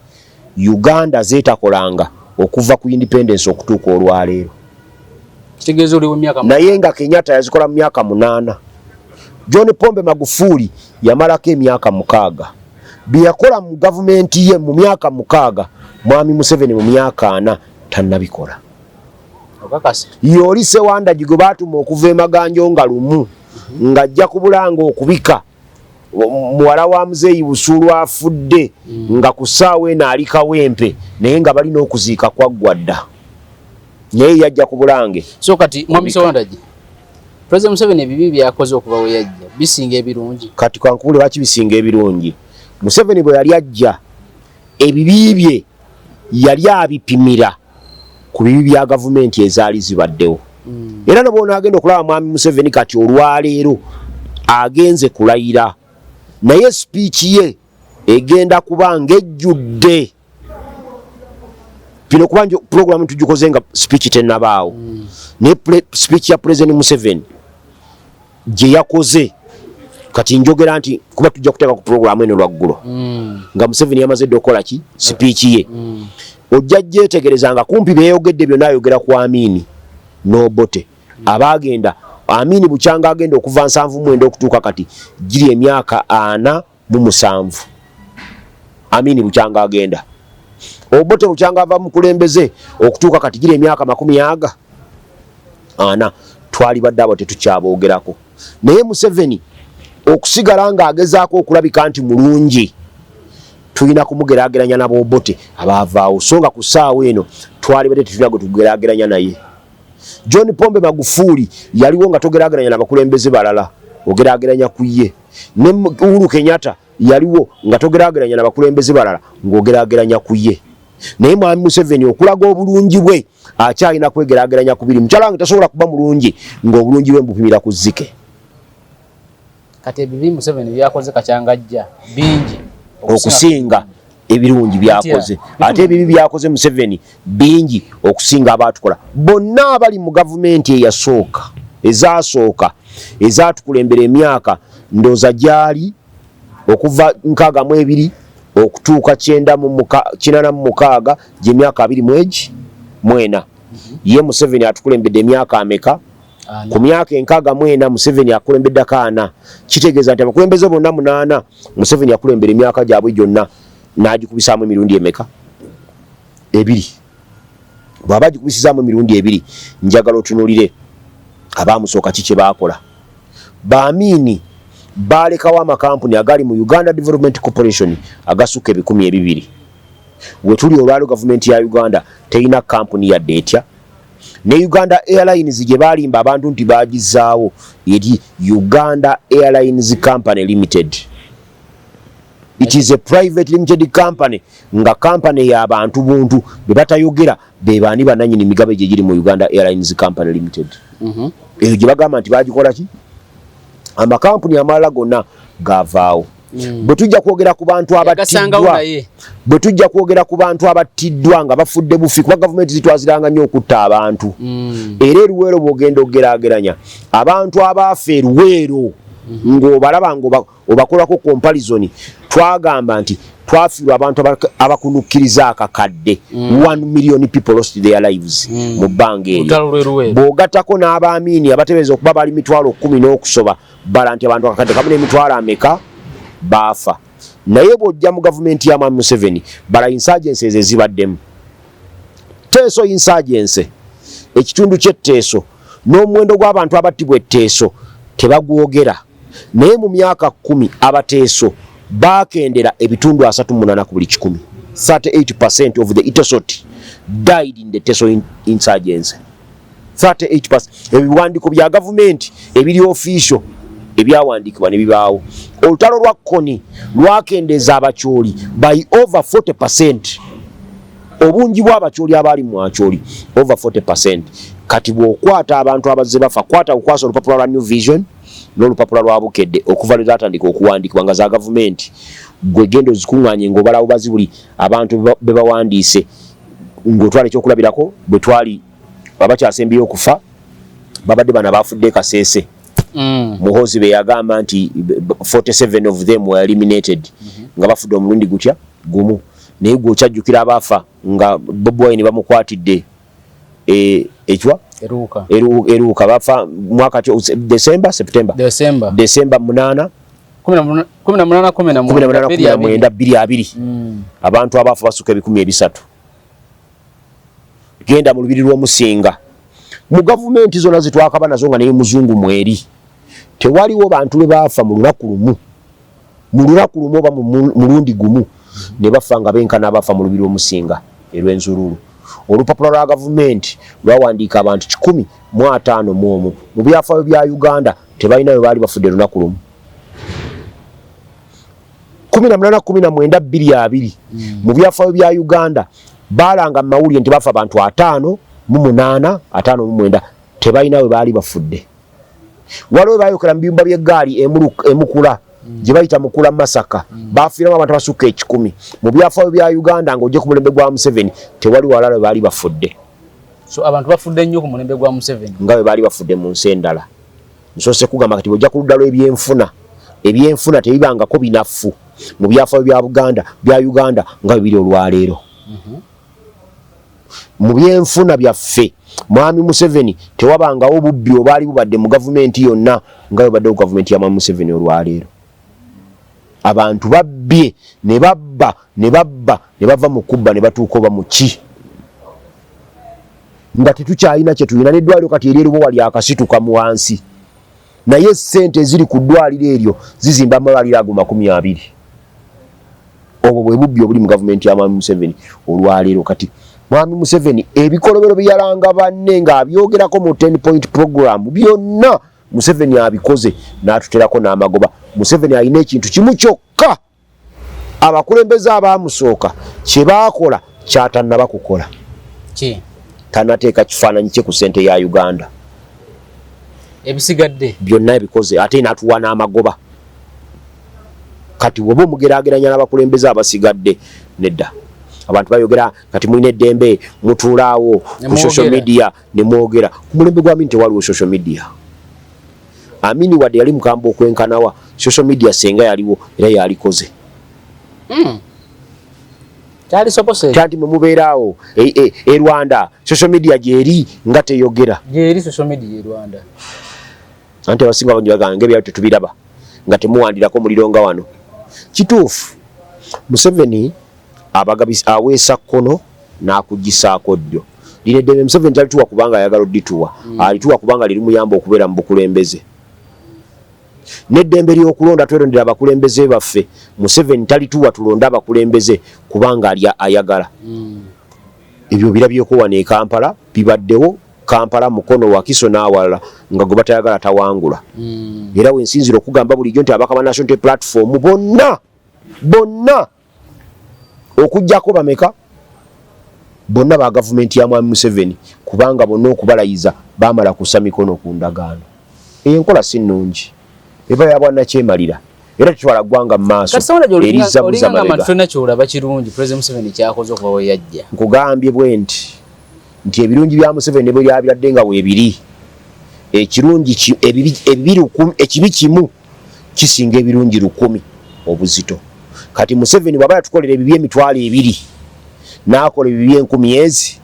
Uganda zeetakolanga okuva ku independence okutuuka olwaleero. Kitegeeza oli w'emyaka naye nga Kenyatta yazikola mu myaka 8. John Pombe Magufuli yamalako emyaka 6. Bye yakola mu gavumenti ye mu myaka 6, Mwami Museveni mu myaka 4 tannabikola. Yoli Ssewandagi gwe baatuma okuva e Maganjo nga lumu ng'ajja ku Bulange okubika muwala wa Muzeeyi Busuulu afudde, nga ku ssaawa eno ali Kawempe, naye nga balina okuziika kwaggwa dda, naye yajja ku Bulange. So kati Mwami Ssewandagi, President Museveni ebibi byakoze okuva we yajja bisinga ebirungi. Kati kankubule lwaki bisinga ebirungi. Museveni bwe yali ajja ebibi bye yali abipimira ku bibi bya gavumenti ezaali zibaddewo. Era ne bw'onaagenda okulaba Mwami Museveni kati olwaleero agenze kulayira, naye sipiiki ye egenda kuba ng'ejjudde bino, kuba pulogulaamu tugikoze nga sipiiki tennabaawo. Naye sipiiki ya President Museveni gye yakoze kati njogera nti kuba tujja kuteeka ku pulogulaamu eno lwaggulo nga Museveni yamaze dda okukola ki sipiiki ye, ojja gyetegereza nga kumpi byeyogedde byonna ayogera ku Amini n'Obote abaagenda. Amini bukyanga agenda okuva 79 okutuuka kati giri emyaka 47. Amini bukyanga agenda, Obote bukyanga ava mukulembeze okutuuka kati giri emyaka 40. Twalibadde abo tetukyaboogerako, naye Museveni okusigala ng'agezaako okulabika nti mulungi tulina kumugeraageranya n'Abobote abaavaawo, so nga ku ssaawa eno twalibadde tetulina gwe tugeraageranya naye. John Pombe Magufuli yaliwo nga togeraageranya n'abakulembeze balala, ogeraageranya ku ye. Ne Uhuru Kenyatta yaliwo nga togeraageranya n'abakulembeze balala, ng'ogeraageranya ku ye. Naye Mwami Museveni okulaga obulungi bwe akyalina kwegeraageranya kubiri. Mukyala wange tasobola kuba mulungi ng'obulungi bwe mbupimira ku zzike. Kati ebibi Museveni byakoze kakyangajja bingi okusinga ebirungi byakoze, ate ebibi byakoze Museveni bingi okusinga abaatukola bonna abali mu gavumenti eyasooka, ezasooka ezatukulembera emyaka ndooza gyali okuva 62 okutuuka 86, gyemyaka 24. Ye Museveni atukulembedde emyaka ameka? Ku myaka 64 Museveni akulembeddeko 4. Kitegeeza nti abakulembeze bonna 8 Museveni akulembera emyaka gyabwe gyonna n'agikubisaamu emirundi emeka? 2. Bw'aba agikubisizaamu emirundi ebiri, njagala otunuulire abaamusooka ki kye baakola. Ba Amiini baalekawo amakampuni agali mu Uganda Development Corporation agasukka 200. We tuli olwaleero gavumenti ya Uganda terina kampuni yadde etya. Ne Uganda Airlines gye baalimba abantu nti baagizaawo eri Uganda Airlines Company Limited. It is a private limited company, nga company ya bantu buntu be batayogera be baani bananyini migabe gye giri mu Uganda Airlines Company Limited. Eyo gye bagamba nti bagikola ki? Amakampuni amalala gonna gavaawo. Bwe tujja kwogera ku bantu abattiddwa, bwe tujja kwogera ku bantu abattiddwa nga bafudde bufi, kuba gavumenti zitwaziranga nnyo okutta abantu. Era eruweero bw'ogenda okugeraageranya abantu abaafa eruweero ng'obalaba ng'obakolako comparison, twagamba nti twafiirwa abantu abakunukkiriza akakadde. 1 million people lost their lives mu bbanga eryo. Bw'ogattako n'abaamiini abatebereza okuba bali 100,000 n'okusoba, bala nti abantu 1,000 n'emitwalo ameka baafa. Naye bw'ojja mu gavumenti ya Mwami Museveni, bala insurgency ezo ezibaddemu. Teeso insurgency, ekitundu ky'Etteeso n'omuwendo gw'abantu abattibwa Etteeso tebagwogera, naye mu myaka 10 Abateeso bakendera ebitundu 38 ku buli kikumi. 38% of the Itesot died in the Teso insurgency. 38%. Ebiwandiiko bya gavumenti ebiri official ebyawandiikibwa ne bibaawo. Olutalo lwa Koni lwakendeeza Abakyoli by over 40%, obungi bw'Abakyoli abaali mu Akyoli over 40%. Kati bw'okwata abantu abazze bafa, kwata okwasa olupapula lwa New Vision n'olupapula lwa Bukedde okuva lwe zatandika okuwandiikibwa nga za gavumenti, gwe genda ozikuŋŋaanye ng'obala bubazi buli abantu be bawandiise. Ng'otwala ekyokulabirako, bwe twali abakyasembyeyo okufa babadde bano abafudde Kasese, Muhozi be yagamba nti 47 of them were eliminated nga bafudde omulundi gutya? Gumu. Naye gwe okyajjukira abaafa nga Bobi Wine bamukwatidde ekywa Eruuka? Bafa mwaka ki? December, September? December. December 8. 18, 19. 19, 20. Abantu abaafa basuka 300. Genda mu lubiri lw'Omusinga. Mu gavumenti zonna zitwakaba nazo nga naye muzungu mweri, tewaliwo bantu lwe baafa mu lunaku lumu, mu lunaku lumu oba mu mulundi gumu ne bafa nga benkana abafa mu lubiri lw'Omusinga erw'Enzululu. Olupapula lwa gavumenti lwawandiika abantu 151. Mu byafaayo bya Uganda tebalina bwe baali bafudde lunaku lumu. 18, 19, 20. Mu byafaayo bya Uganda baalanga mu mawulire nti bafa abantu 58, 59, tebalina we baali bafudde. Waliwo bayokera mu biyumba by'eggaali Emukula gye bayita Mukula Masaka, bafiiramu abantu abasukka 100. Mu byafaayo bya Uganda ng'ojje ku mulembe gwa Museveni tewali walala we baali bafudde. So abantu bafudde nnyo ku mulembe gwa Museveni. Nga bwe baali bafudde mu nsi endala. Nsoose kugamba kati bw'ojja ku ludda lw'ebyenfuna, ebyenfuna tebibangako binafu mu byafaayo bya Buganda, bya Uganda, nga bwe biri olwaleero. Mu byenfuna byaffe, Mwami Museveni, tewabangawo bubbi obaali bubadde mu gavumenti yonna nga bwe baddewo gavumenti ya Mwami Museveni olwaleero. Abantu babbye ne babba ne babba ne bava mu kubba ne batuuka oba mu ki nga tetukyalina kye tulina. N'eddwaliro kati ery'Erubowa lyakasituka mu wansi, naye ssente eziri ku ddwaliro eryo zizimba amalwaliro ago 20. Obwo bwe bubbi obuli mu gavumenti ya Mwami Museveni olwaleero. Kati Mwami Museveni ebikolobero bye yalanga banne ng'abyogerako mu 10 point program byonna Museveni abikoze n'atuterako n'amagoba. Museveni alina ekintu kimu kyokka abakulembeze abaamusooka kye baakola kyatannaba kukola. Ki? Tanateeka kifaananyi kye ku ssente ya Uganda. Ebisigadde byonna ebikoze ate n'atuwa n'amagoba. Kati woba omugeraageranya n'abakulembeze abasigadde, nedda. Abantu bayogera kati mulina eddembe, mutuulaawo ku social media ne mwogera. Ku mulembe gwa Amini tewaliwo social media. Amini wadde yali mukambwe okwenkanawa, social media senga yaliwo era yalikoze. Kyanti mwe mubeeraawo e Rwanda social media gyeri nga teyogera. Gyeri social media e Rwanda. Anti abasinga bangi bagamba ng'ebyalo tetubiraba nga temuwandirako muliro nga wano. Kituufu, Museveni abagabisa, aweesa kkono n'akugisaako ddyo. Lino eddembe Museveni talituwa kubanga ayagala odituwa, alituwa kubanga lirimuyamba okubeera mu bukulembeze. N'eddembe ly'okulonda twerondera abakulembeze baffe, Museveni talituwa tulonde abakulembeze kubanga alya ayagala. Ebyo birabyeko wano e Kampala, bibaddewo Kampala, Mukono, Wakiso n'awalala nga gwe batayagala tawangula. Era wensinzira okugamba bulijjo nti ababaka ba National Unity Platform bonna bonna okuggyako bameka bonna ba gavumenti ya Mwami Museveni, kubanga bonna okubalayiza baamala kussa mikono ku ndagaano. Eyo enkola si nnungi, eba ya bwannakyemalira era tetwala ggwanga mu maaso, erizza buzza mabega. Tolina kyolaba kirungi President Museveni kyakoze okuva we yajja. Nkugambye bwe nti nti ebirungi bya Museveni ne bwe lyabiradde nga weebiri, ekirungi ebibi lukumi, ekibi kimu kisinga ebirungi 1000 obuzito. Kati Museveni bw'aba yatukolera ebibi 2000 n'akola ebibi 1000 ezi,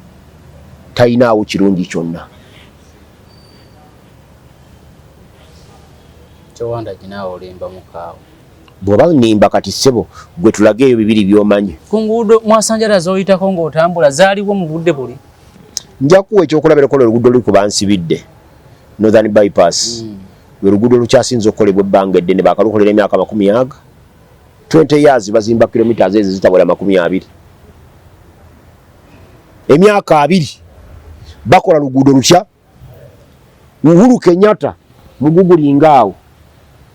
talinaawo kirungi kyonna. Bw'oba nnimba kati ssebo gwe tulage eyo bibiri by'omanyi. Ku nguudo mwasanjala z'oyitako ng'otambula zaaliwo mu budde buli? Nja kuwa ekyokulabirako lwe luguudo luli ku Bansibidde, Northern Bypass. Lwe luguudo olukyasinze okukolebwa ebbanga eddene, baakalukolera emyaka makumi aga. 20 years bazimba kilometers ezo zitawera 20. Emyaka 20 bakola luguudo lutya? Uhuru Kenyatta mugugulinga awo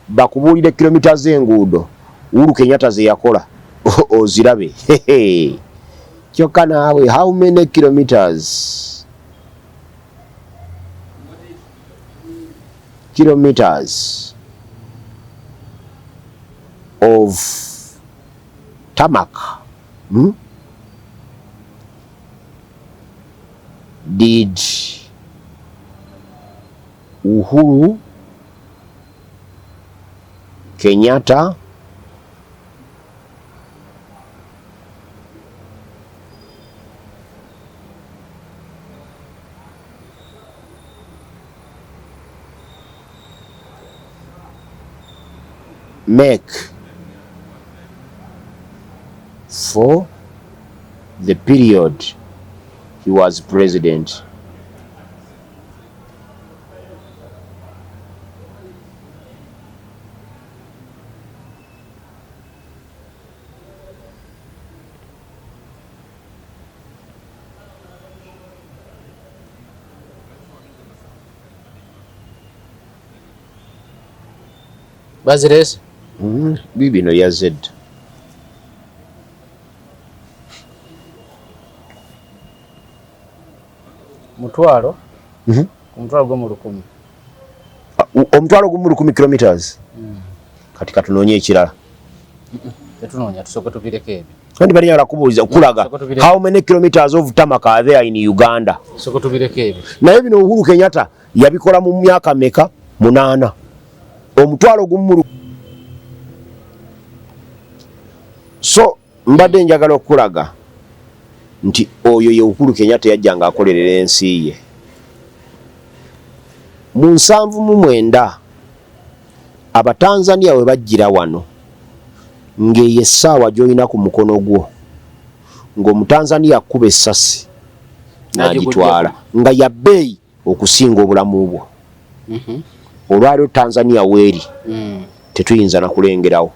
bakubuulire kilomita z'enguudo Uhuru Kenyatta ze yakola ozirabe. Kyokka naawe how many kilometers? Kilometers of tarmac, Did Uhuru Kenyatta make for the period he was president? Bazireese? Bibino yazze dda. Mutwalo? 10,000. 10,000 kilometers. Kati katunoonye ekirala. Tetunoonya, tusooke tubireko ebyo. Kandi bali yala kubuuliza kulaga how many kilometers of tarmac are there in Uganda. Tusooke tubireko ebyo. Naye bino Uhuru Kenyatta yabikola mu myaka meka? 8. 10,000. So mbadde njagala okulaga nti oyo ye Uhuru Kenyatta yajjanga akolerera ensi ye. Mu 79 Abatanzania we bajjira wano ng'eyo essaawa gy'olina ku mukono gwo ng'Omutanzania akkuba essasi n'agitwala nga ya bbeeyi okusinga obulamu bwo. Olwaleero Tanzania weeri tetuyinza na kulengerawo.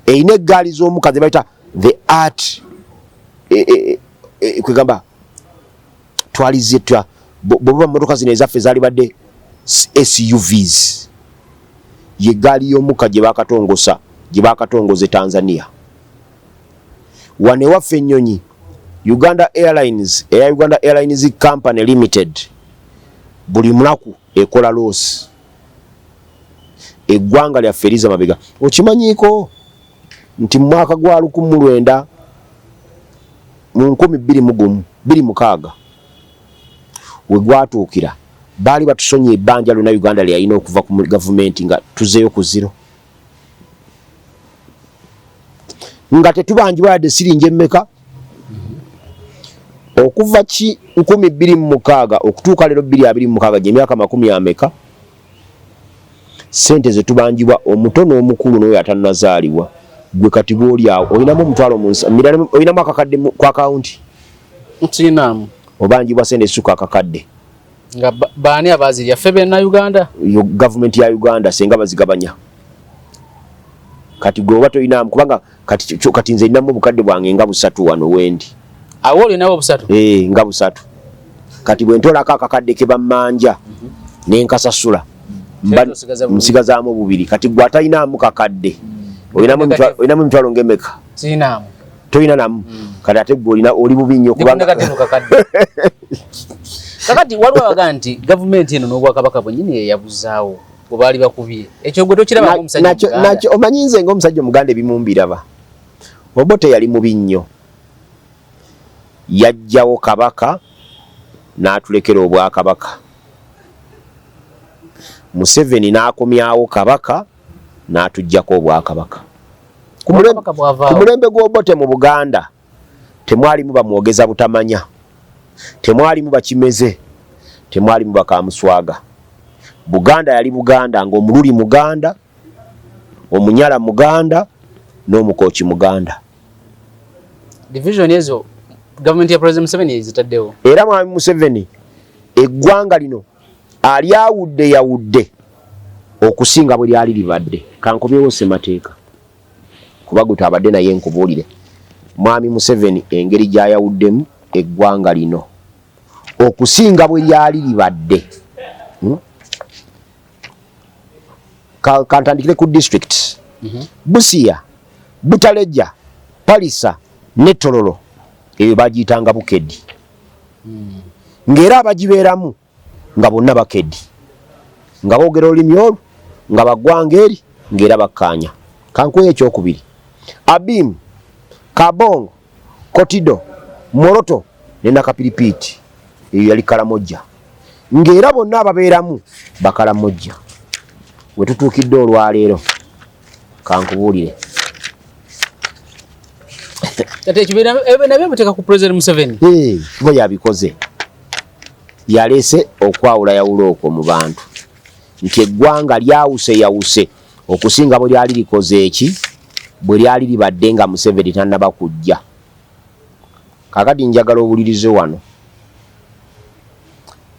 Erina eggaali z'omukka ze bayita the art, kwegamba twalize twa bw'oba mmotoka zino ezaffe zaalibadde SUVs, ye ggaali y'omukka gye baakatongosa gye baakatongoza e Tanzania. Wano ewaffe ennyonyi Uganda Airlines eya Uganda Airlines Company Limited buli munaku ekola loosi. Eggwanga lyaffe eriza mabega. Okimanyiiko nti mu mwaka gwa lukumu mu lwenda mu nkumi bbiri mu gumu bbiri mukaaga we gwatuukira baali batusonyiye ebbanja lyonna Uganda lye yalina okuva ku gavumenti nga tuzeeyo ku zero, nga tetubanjibwa yadde siringi emmeka okuva ki 2006 okutuuka leero 2026, gy'emyaka makumi ameka, ssente ze tubanjibwa omuto n'omukulu n'oyo atannazaalibwa. Gwe kati bw'oli awo olinamu omutwalo mu olinamu akakadde ku akawunti. Nkirinaamu. Obanjibwa sente essuka akakadde. Nga baani abazirya? Ffe benna Uganda? Yo gavumenti ya Uganda senga bazigabanya. Kati gwe oba tolinaamu, kubanga kati, kati nze ninamu obukadde bwange nga busatu wano wendi. Awo olinawo obusatu? Eh, nga busatu. Kati bwe ntolako akakadde ke bammanja ne nkasasula, nsigazaamu bubiri. Kati gwe atalinaamu kakadde, olinamu emitwalo ng'emeka? Sirinaamu. Tolina namu? Kati ate gwe olina, oli bubi nnyo kubanga kakati waliwo abaga nti gavumenti eno n'obwakabaka bwennyini yeyabuzaawo bwe baali bakubye. Ekyo gwe tokiraba ng'omusajja Omuganda? Nakyo omanyi nze ng'omusajja Omuganda ebimu mbiraba. Obote yali mubi nnyo, yajjawo kabaka n'atulekera obwakabaka. Museveni n'akomyawo kabaka n'atuggyako obwakabaka. Ku mulembe gw'Obote mu Buganda temwalimu bamwogeza butamanya, temwalimu bakimeze, temwalimu bakamuswaga. Buganda yali Buganda, ng'Omululi Muganda, Omunyala Muganda n'Omukooki Muganda. Division ezo gavumenti ya President Museveni ezitaddewo. Era Mwami Museveni eggwanga lino alyawudde yawudde okusinga bwe lyali libadde. Kankomyewo ssemateeka, kuba gwe twabadde naye nkubuulire. Mwami Museveni engeri gy'ayawuddemu eggwanga lino okusinga bwe lyali libadde. Kantandikire ku district. Busia, Butaleja, Palisa ne Tororo, eyo bagiyitanga Bukedi. Ng'era abagibeeramu nga bonna Bakedi, nga boogera olulimi olwo, nga baggwanga eri, ng'era bakkaanya. Kankuwe ekyokubiri: Abim, Kabong, Kotido, Moroto ne Nakapiripiiti, eyo yali Kalamojja, ng'era bonna ababeeramu Bakalamojja. We tutuukidde olwaleero, kankubuulire. Kati ekyo ebyo nabyo biteeka ku President Museveni. Kuba yabikoze, yaleese okwawulayawula okwo mu bantu nti eggwanga lyawuse yawuse okusinga bwe lyali likoze eki bwe lyali libadde nga Museveni tannaba kujja. Kaakati njagala owulirize wano: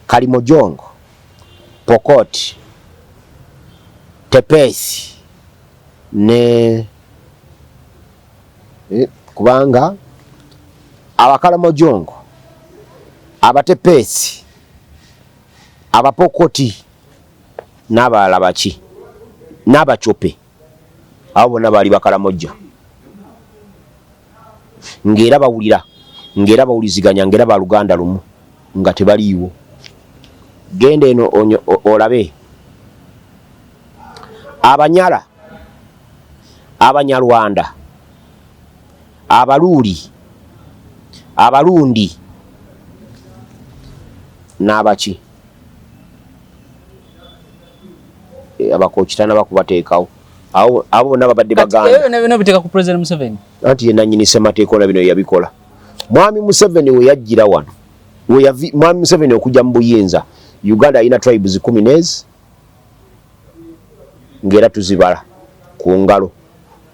Kalimojong, Pokot, Tepesi ne kubanga Abakalamojong, Abatepeesi, Abapokoti n'abalala baki n'Abacope, abo bonna baali Bakalamojja, ng'era bawulira, ng'era bawuliziganya, ng'era baluganda lumu, nga tebaliiwo. Genda eno olabe Abanyala, Abanyarwanda, Abaluuli, Abalundi n'abaki Abakokitana bakubateekawo abo bonna babadde Baganda. Ebyo biteeka ku President Museveni. Anti ye nannyini ssemateeka ona bino yabikola. Mwami Museveni we yajjira wano, mwami Museveni okujja mu buyinza, Uganda alina tribes 10 nezi, ng'era tuzibala ku ngalo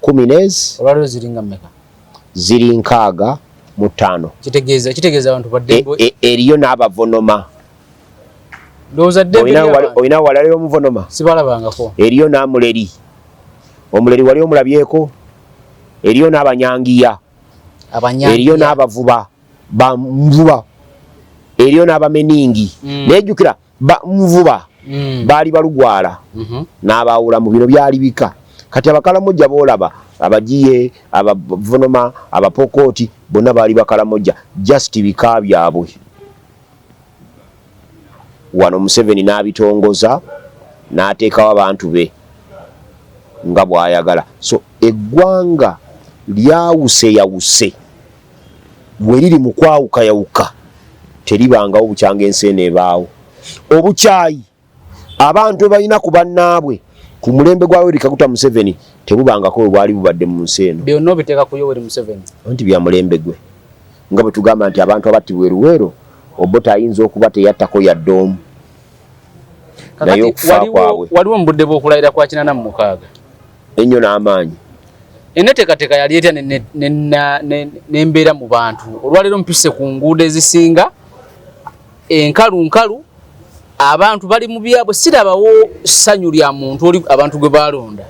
10 nezi. Olwaleero ziringa mmeka? Ziri 65. Kitegeeza abantu baddembe. Eriyo n'Abavonoma. Ndowooza ddembe ly'abantu. Olina walala Omuvonoma? Sibalabangako. Eriyo n'Amuleri. Omuleri wali omulabyeko? Eriyo n'Abanyangiya. Abanyangiya. Eriyo n'Abavuba, Banvuba. Eriyo n'Abameningi. Naye jjukira Banvuba baali Balugwala n'abaawula mu bino byali bika. Kati Abakalamojja boolaba, Abagiye, Abavonoma, Abapokooti, bonna baali Bakalamojja, just bika byabwe. Wano Museveni n'abitongoza n'ateekawo abantu be nga bw'ayagala. So eggwanga lyawuseyawuse, bwe liri mu kwawukayawuka teribangawo bukyanga ensi eno ebaawo. Obukyayi abantu bwe balina ku bannaabwe ku mulembe gwa Yoweri Kaguta Museveni tebubangako bwe bwali bubadde mu nsi eno. Byonna obiteeka ku Yoweri Museveni. Anti bya mulembe gwe. Nga bwe tugamba nti abantu abattibwa e Luweero, Obote ayinza okuba teyattako yadde omu. Naye okufa kwabwe. Waliwo mu budde bw'okulayira kwa 86. Ennyo n'amaanyi. Enneteekateeka yali etya n'embeera mu bantu? Olwaleero mpise ku nguudo ezisinga enkalu nkalu, abantu bali mu byabwe, sirabawo ssanyu lya muntu oli abantu gwe balonda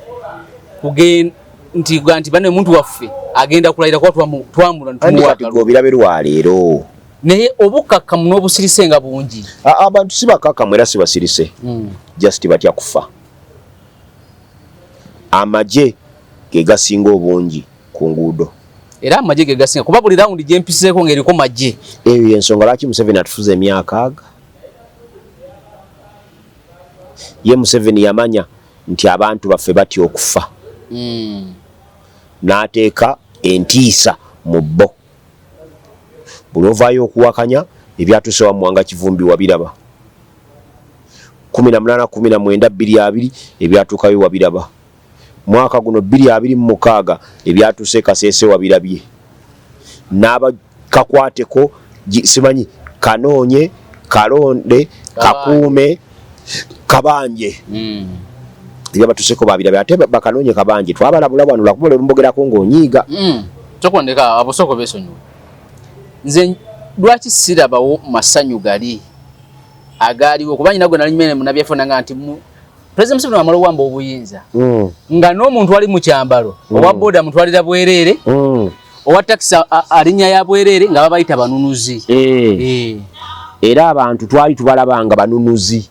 nti nti bane omuntu waffe agenda kulayira kuba twamula nitumuwa. Obirabe lwaleero. Naye obukkakkamu n'obusirise nga bungi. Abantu si bakkakkamu era si basirise, just batya kufa. Amagye ge gasinga obungi ku nguudo. Era amagye ge gasinga, kuba buli rawundi gye mpiseeko ng'eriko magye. Eyo yensonga lwaki Museveni atufuza emyaka aga. Ye Museveni yamanya nti abantu baffe batya okufa, n'ateeka entiisa mu bo. Buli ovaayo okuwakanya ebyatuuse wa Muwanga Kivumbi wabiraba, 18 19 20 ebyatuukayo wabiraba, mwaka guno 2026 ebyatuuse Kasese wabirabye, n'abakakwateko simanyi kanoonye kalonde kakuume kabanje, ebyabatuseko babirabye. Ate bakanoonye kabanje twabalabula wano, lwakuba leero mbogerako ng'onyiiga. Tokondeka abosoko besonyiwe. Nze lwaki sirabawo masanyu gali agaaliwo? Kuba nyina gwe nali nyumene munabyefuna nga nti President Museveni amala owamba obuyinza, nga n'omuntu ali mu kyambalo, owa boda mutwalira bwereere, owa takisi alinnya ya bwereere, nga babayita banunuzi. Era abantu twali tubalabanga banunuzi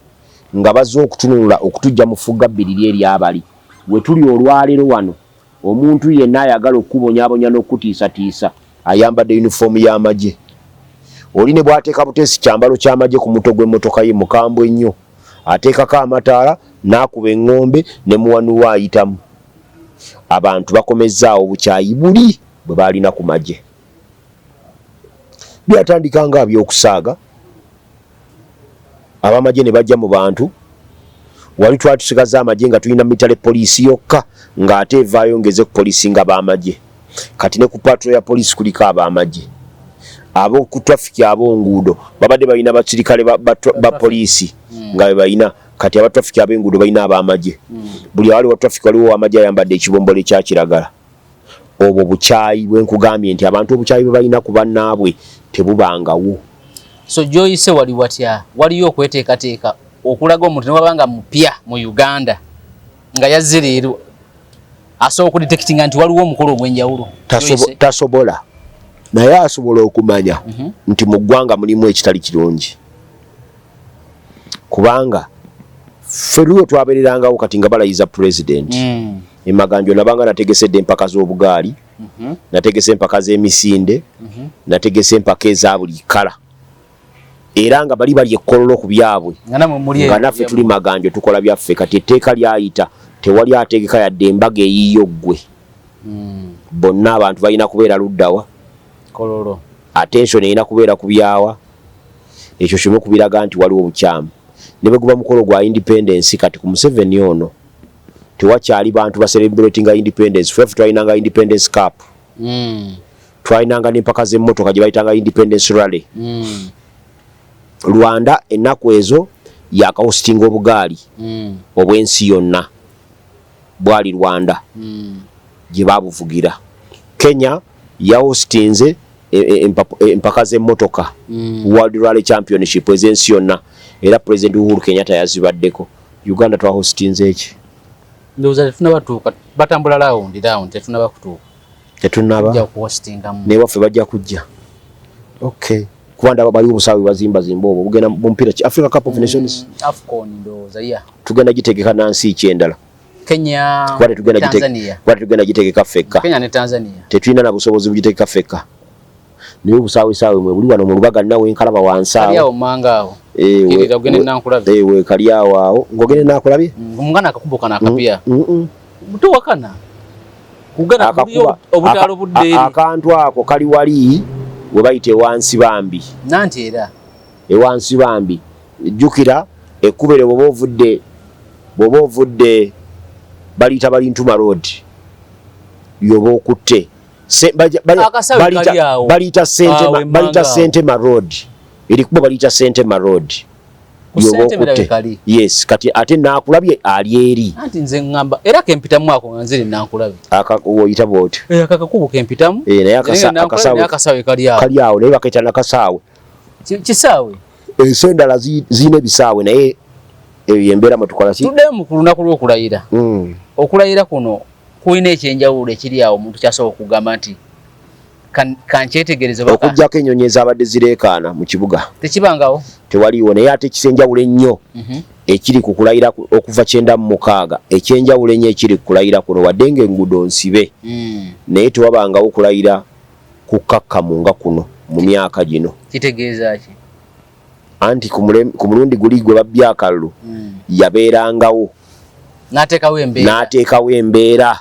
nga bazze okutununula okutujja mu fugga bbiri eryabali we tuli olwaleero wano. Omuntu yenna ayagala okukubonyaabonya n'okukutiisatiisa ayambadde yunifoomu y'amagye. Oli ne bw'ateeka buteesi kyambalo ky'amagye ku muto gw'emmotoka ye, mukambwe nnyo, ateekako amataala n'akuba eŋŋombe ne muwanuwa ayitamu. Abantu bakomezzaawo obukyayi buli bwe baalina ku magye. Byatandika nga aby'okusaaga, abamagye ne bajja mu bantu. Wali twali tusigaza amagye nga tulina military police yokka, ng'ate evaayo ngeze ku poliisi nga b'amagye. Kati ne ku patrol ya poliisi kuliko ab'amagye. Ab'oku traffic, ab'onguudo babadde balina basirikale ba poliisi nga be balina. Kati aba traffic ab'enguudo balina ab'amagye. Buli awali wa traffic waliwo ow'amagye ayambadde ekibombolo ekya kiragala. Obwo bukyayi bwe nkugambye nti abantu obukyayi bwe balina ku bannaabwe tebubangawo. So gyoyise wali watya? Waliyo okweteekateeka okulaga omuntu newaba nga mupya mu Uganda nga yazze leero asobola okudetectinga nti waliwo omukolo ogw'enjawulo? Tasobola, naye asobola okumanya nti mu ggwanga mulimu ekitali kirungi, kubanga ffe lwe twabeererangawo kati nga balayiza pulezidenti, emaganjo nabanga nategesedde empaka z'obugaali, nategese empaka z'emisinde, nategese empaka eza buli kala, era nga bali bali ekkololo ku byabwe, nga naffe tuli maganjo tukola byaffe. Kati etteeka lyayita, tewali ategeka yadde embaga eyiyo ggwe. Bonna abantu balina kubeera luddawa? Kololo. Attention erina kubeera ku byawa. Ekyo kimu kubiraga nti waliwo obukyamu. Ne bwe guba mukolo gwa independence, kati ku Museveni ono tewakyali bantu bacelebratinga independence. Ffe twalinanga Independence Cup, twalinanga n'empaka z'emmotoka gye bayitanga Independence Rally. Rwanda ennaku ezo yakahostinga obugaali obw'ensi yonna, bwali Rwanda gye babuvugira. Kenya yahostinze empaka z'emmotoka, World Rally Championship ez'ensi yonna, era President Uhuru Kenyatta yazibaddeko. Uganda twahostinze eki? Ndowooza tetunaba tuuka, batambula round round, tetunaba kutuuka. Tetunaba. Tujja kuhostingamu. Newaffe bajja kujja, okay, kuba ndaba baliwo obusaawe bazimbazimba obwo bugenda mu mupiira ki, Africa Cup of Nations. AFCON ndowooza, yeah. Tugenda gitegeka nansi ki endala? Kenya. Kuba tetugenda Tanzania. Kuba tetugenda gitegeka ffekka. Kenya ne Tanzania. Tetulina na busobozi bugitegeka ffekka, naye obusaawesaawe mwe buli wano mu Lubaga, nina wenkalaba wansi kali awo. Awo manga awo. Eh, Kirira ogende Nankulabye. Eh, we kali awo awo ng'ogende Nakulabye. Omuganda akakubo kano akapya. Towakana kugana Akakuba obutaalo budde eri. Akantu ako kali wali we bayita ewansi bambi. Nanti era Ewansi bambi, jjukira ekkubo eryo, bw'oba ovudde baliyita Balintuma Road, yoba okutte Akasawe kali awo. Baliyita Awo baliyita emmanga awo. Sentema Road, erikubo baliyita Sentema Road. Ku Yes, kati ate nakulabye ali eri. Anti nze ngamba era kempitamu ako nga nzire nakulabye. Aka oyita bw'otyo. Eh, akakakubo kempitamu. Eh, naye akasaawe akasaawe kali awo. Kali awo naye bakayita nakasaawe. Kisaawe. Ensi endala zirina ebisaawe naye eyo embeera mwe tukola ki? Tuddemu ku lunaku lw'okulayira. Okulayira kuno kulina ekyenjawulo ekiri awo omuntu kyasobola okugamba nti kankyetegereze okuggyako ennyonyi ezabadde zireekaana mu kibuga tekibangawo, tewaliiwo. Naye ate ekyenjawulo ennyo ekiri ku kulayira okuva 96, ekyenjawulo ennyo ekiri ku kulayira kuno, wadde ng'enguudo nsibe, naye tewabangawo kulayira kukkakkamu nga kuno mu myaka gino. Kitegeeza ki? Anti ku mulundi guli gwe babbye akalulu yabeerangawo n'ateekawo embeera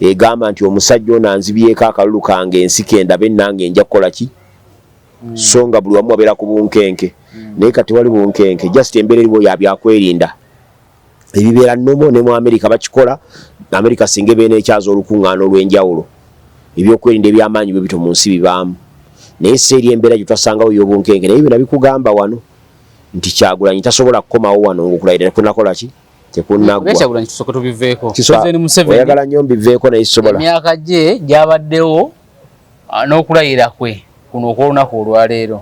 egamba nti omusajja ono anzibyeko akalulu kange, ensi kendabe nange nja kukola ki? So nga buli wamu wabeera ku bunkenke, naye kati wali bunkenke, just embeera eriwo ya byakwerinda ebibeera nomo. Ne mu Amerika bakikola. Amerika singa ebeera nekyaza olukuŋŋaana olw'enjawulo, ebyokwerinda ebyamaanyi bwe bito mu nsi bibaamu, naye si eri embeera gye twasangawo ey'obunkenke. Naye bino bikugamba wano nti Kyagulanyi tasobola kukomawo wano ng'okulayira tekunakola ki, tekunaggwa. Kyagulanyi tusooke tubiveeko. President Museveni oyagala nnyo mbiveeko, naye sisobola. Emyaka gye gyabaddewo n'okulayira kwe kuno okw'olunaku olwaleero,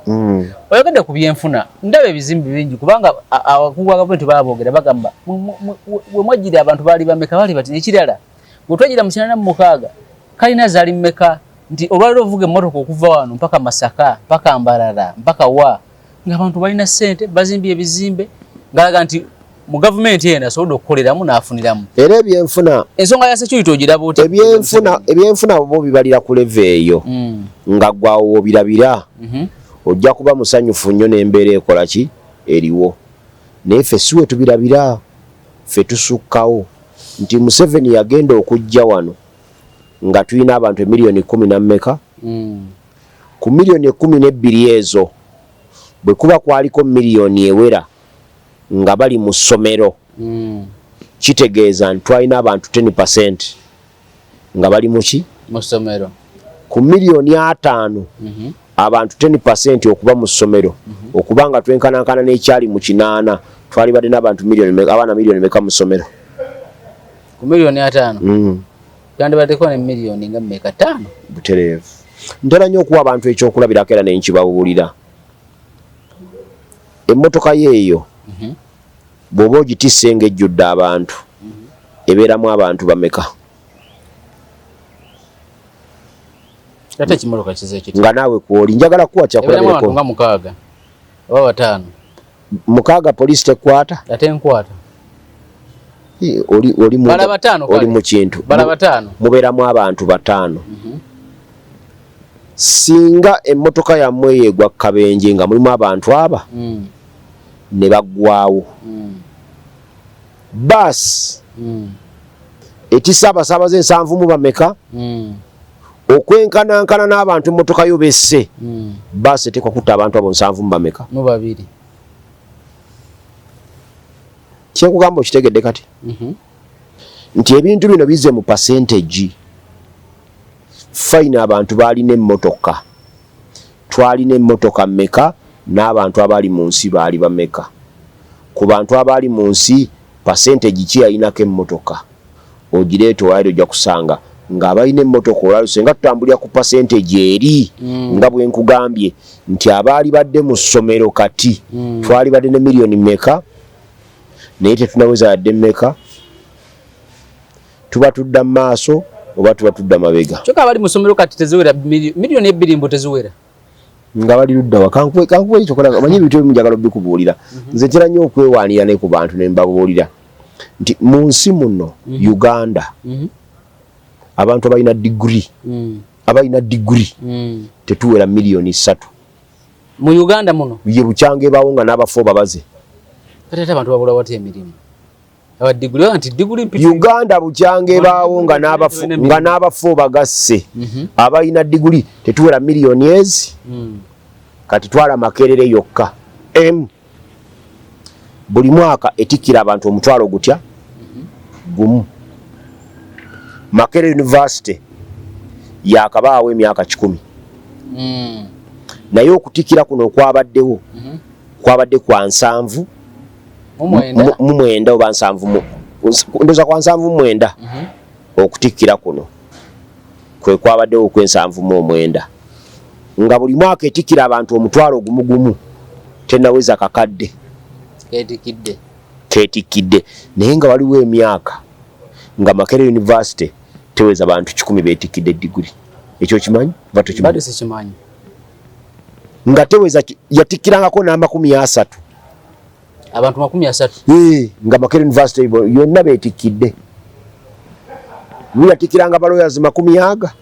oyogedde ku byenfuna, ndaba ebizimbe bingi, kubanga abakungu ba gavumenti baboogera bagamba we mwajjira abantu baali bameka, baali bati. Ekirala, bwe twajjira mu 86 kalina zaali mmeka, nti olwaleero ovuga emmotoka okuva wano mpaka Masaka, mpaka Mbarara, mpaka wa, ng'abantu balina ssente, bazimbye ebizimbe, ngalaga nti mu gavumenti eno asobodde okukoleramu n'afuniramu. Era ebyenfuna Ensonga ya security ogiraba otya? Ebyenfuna bwo bibalira ku level eyo, nga gwawo wobirabira, ojja kuba musanyufu nnyo n'embeera ekola ki eriwo, naye ffe si we tubirabira. Ffe tusukkawo nti Museveni yagenda okujja wano nga tulina abantu emiliyoni kumi na mmeka? Ku miliyoni 12 ezo, bwe kuba kwaliko miliyoni ewera nga bali mu ssomero, kitegeeza nti twalina abantu 10% nga bali muki? Mu ssomero. Ku miliyoni 50, abantu 10% okuba mu ssomero, okuba nga twenkanankana n'ekyali mu 80, twalibadde n'abantu abaana miliyoni meka mu ssomero? Ku miliyoni 50, twandibaddeko ne miliyoni nga mmeka? 5. Butereevu. Ntera nnyo okuwa abantu ekyokulabirako era nenkibabuulira. Emmotoka yeeyo bw'oba ogitisse ng'ejjudde abantu, ebeeramu abantu bameka? Ate ekimotoka kize kiti? Nga naawe kwoli, njagala kuwa ebeeramu abantu kyakulabirako. Nga mukaaga oba bataano. Mukaaga, poliisi tekwata? Ate nkwata. Oli Bala bataano oli kale. mu kintu. Bala bataano. Mubeeramu abantu bataano. Singa emmotoka yammwe eyo egwa kabenje nga mulimu abantu aba ne baggwawo, baasi etisse abasaabaze 70 mu bameka, okwenkanankana n'abantu emmotoka yo besse, baasi eteekwa kutta abantu abo nsanvu mu bameka? Mu babiri. Kyenkugamba okitegedde kati, nti ebintu bino bize mu percentage. Fine, abantu baalina emmotoka, twalina emmotoka mmeka n'abantu abaali mu nsi baali bameka? Ku bantu abaali mu nsi, percentage ki yalinako emmotoka? Ogireeta olwaliro, ojja kusanga ng'abalina emmotoka olwaliro, senga tutambulira ku percentage eri, nga bwe nkugambye nti abaali badde mu ssomero kati twali badde ne miliyoni mmeka, naye tetunaweza yadde mmeka. Tuba tudda mu maaso oba tuba tudda mabega? Kyokka abali mu ssomero kati teziwera miliyoni 2, mbu teziwera. Nga bali ludda wa? Kankuwe ekyokola. Omanyi ebintu ebimu njagala obikubuulira. Nze ntera nnyo okwewaanira ne ku bantu ne mbabuulira nti mu nsi muno Uganda, abantu abalina diguri, abalina diguri tetuwera miliyoni 3. Mu Uganda muno? Ye bukyanga ebaawo nga n'abafu obabaze. Kati ate abantu babula watya emirimu? Abadiguli nti diguli Uganda bukyanga ebaawo nga n'abafu, nga n'abafu obagasse, abalina diguli tetuwera miliyoni ezi. Kati twala Makerere yokka m buli mwaka etikkira abantu 10,000 gutya gumu. Makerere University yakabaawo emyaka 100, naye okutikkira kuno okwabaddewo kwabadde kwa nsanvu Mu mwenda oba nsanvu, ndoza kwa 79. Okutikkira kuno kwe kwabaddewo okw'e79, nga buli mwaka etikkira abantu 10,000 gumu, tenaweza kakadde. Ketikidde. Ketikkidde, naye nga waliwo emyaka nga Makerere University teweza bantu 100 beetikkidde diguri. Ekyo kimanyi oba tokimanyi? Mbadde sikimanyi. Nga teweza, yatikkirangako n'30. Abantu 30? Eh, nga Makerere University yonna beetikkidde. Luli yatikkiranga balawyers makumi aga.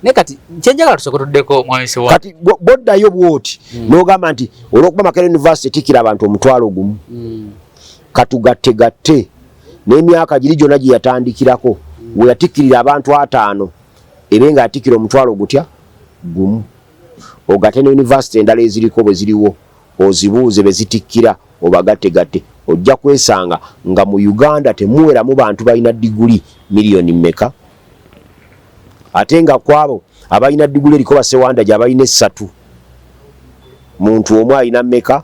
Naye kati kyenjagala tusooke tuddeko, mwami Sewa. Kati boddayo bwoti n'ogamba nti olwokuba Makerere University etikkira abantu 10,000, katugattegatte n'emyaka giri gyonna gye yatandikirako, we yatikkirira abantu 50, ebe nga yatikkira 10,000 gutya gumu, ogatte ne university endala eziriko bwe ziriwo, ozibuuze be zitikkira, obagattegatte, ojja kwesanga nga mu Uganda temuweramu bantu balina diguli miliyoni mmeka, ate nga kwabo abalina diguli eriko basewanda gye abalina 3. Muntu omu alina mmeka?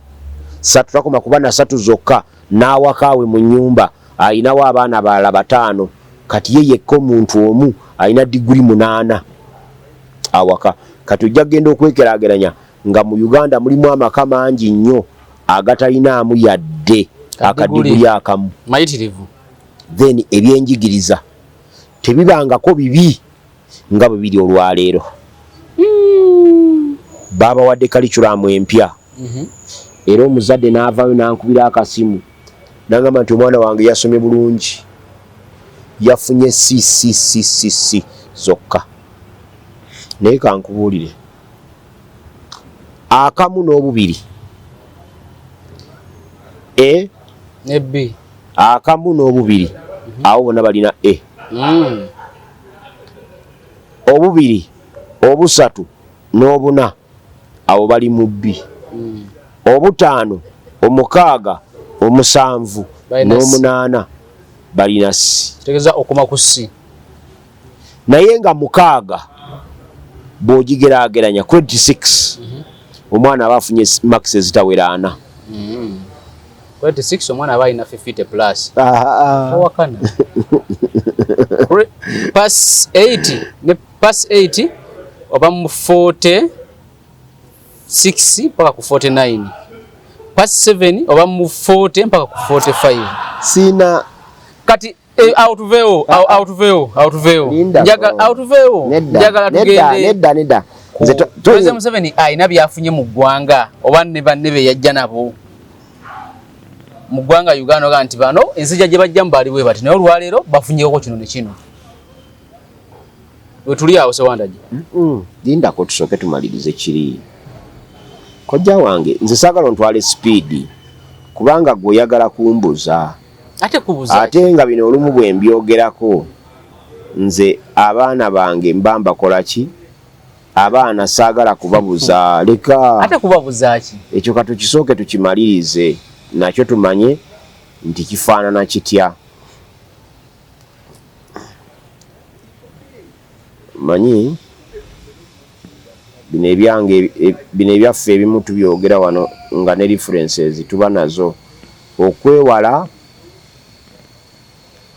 3. Takoma kuba na 3 zokka, n'awakaawe mu nnyumba ayinawo abaana abalala bataano. Kati ye yekka omuntu omu alina diguli 8 awaka. Kati ojja kugenda okwekeraageranya nga mu Uganda mulimu amaka mangi nnyo agatalinaamu yadde akadiguli akamu. Mayitirivu. Then ebyenjigiriza tebibangako bibi nga bwe biri olwaleero. Babawadde curriculum empya, era omuzadde n'avaayo n'ankubira akasimu n'agamba nti omwana wange yasomye bulungi, yafunye cccccc zokka. Naye kankubuulire, akamu n'obubiri, A ne B. Akamu n'obubiri, abo bonna balina A. Obubiri, obusatu n'obuna, abo bali mu B. Obutaano, omukaaga, omusanvu Balina C. n'omunaana balina C. Kitegeeza okoma ku C. Naye nga mukaaga bw'ogigeraageranya credit 6, omwana aba afunye marks ezitawera 40. Credit 6, omwana aba alina 50 plus. Owakana pass 8 ne pass 8 oba mu 46 mpaka ku 49, pass 7 oba mu 40 mpaka ku 45. Siina. Kati awo tuveewo, awo tuveewo, awo tuveewo. Linda. Njagala awo tuveewo. Nedda. Njagala Nedda. tugende Nedda, nedda. Nze President Museveni alina byafunye mu ggwanga oba ne banne be yajja nabo mu ggwanga Uganda, oga nti bano enzija gye bajjamu baali bwe bati, naye olwaleero bafunyeko kino ne kino. We tuli awo, Sewandagi. Lindako tusooke tumalirize kiri. Kojja wange, nze saagala ontwale speed, kubanga gwe oyagala kumbuza. Ate kubuza? Ate nga bino olumu bwe mbyogerako, nze abaana bange mba mbakola ki? Abaana saagala kubabuza, leka. Ate kubabuza ki? Ekyo katukisooke tukimalirize nakyo, tumanye nti kifaanana kitya. Manyi bino ebyange, bino ebyaffe ebimu tubyogera wano nga ne references tuba nazo, okwewala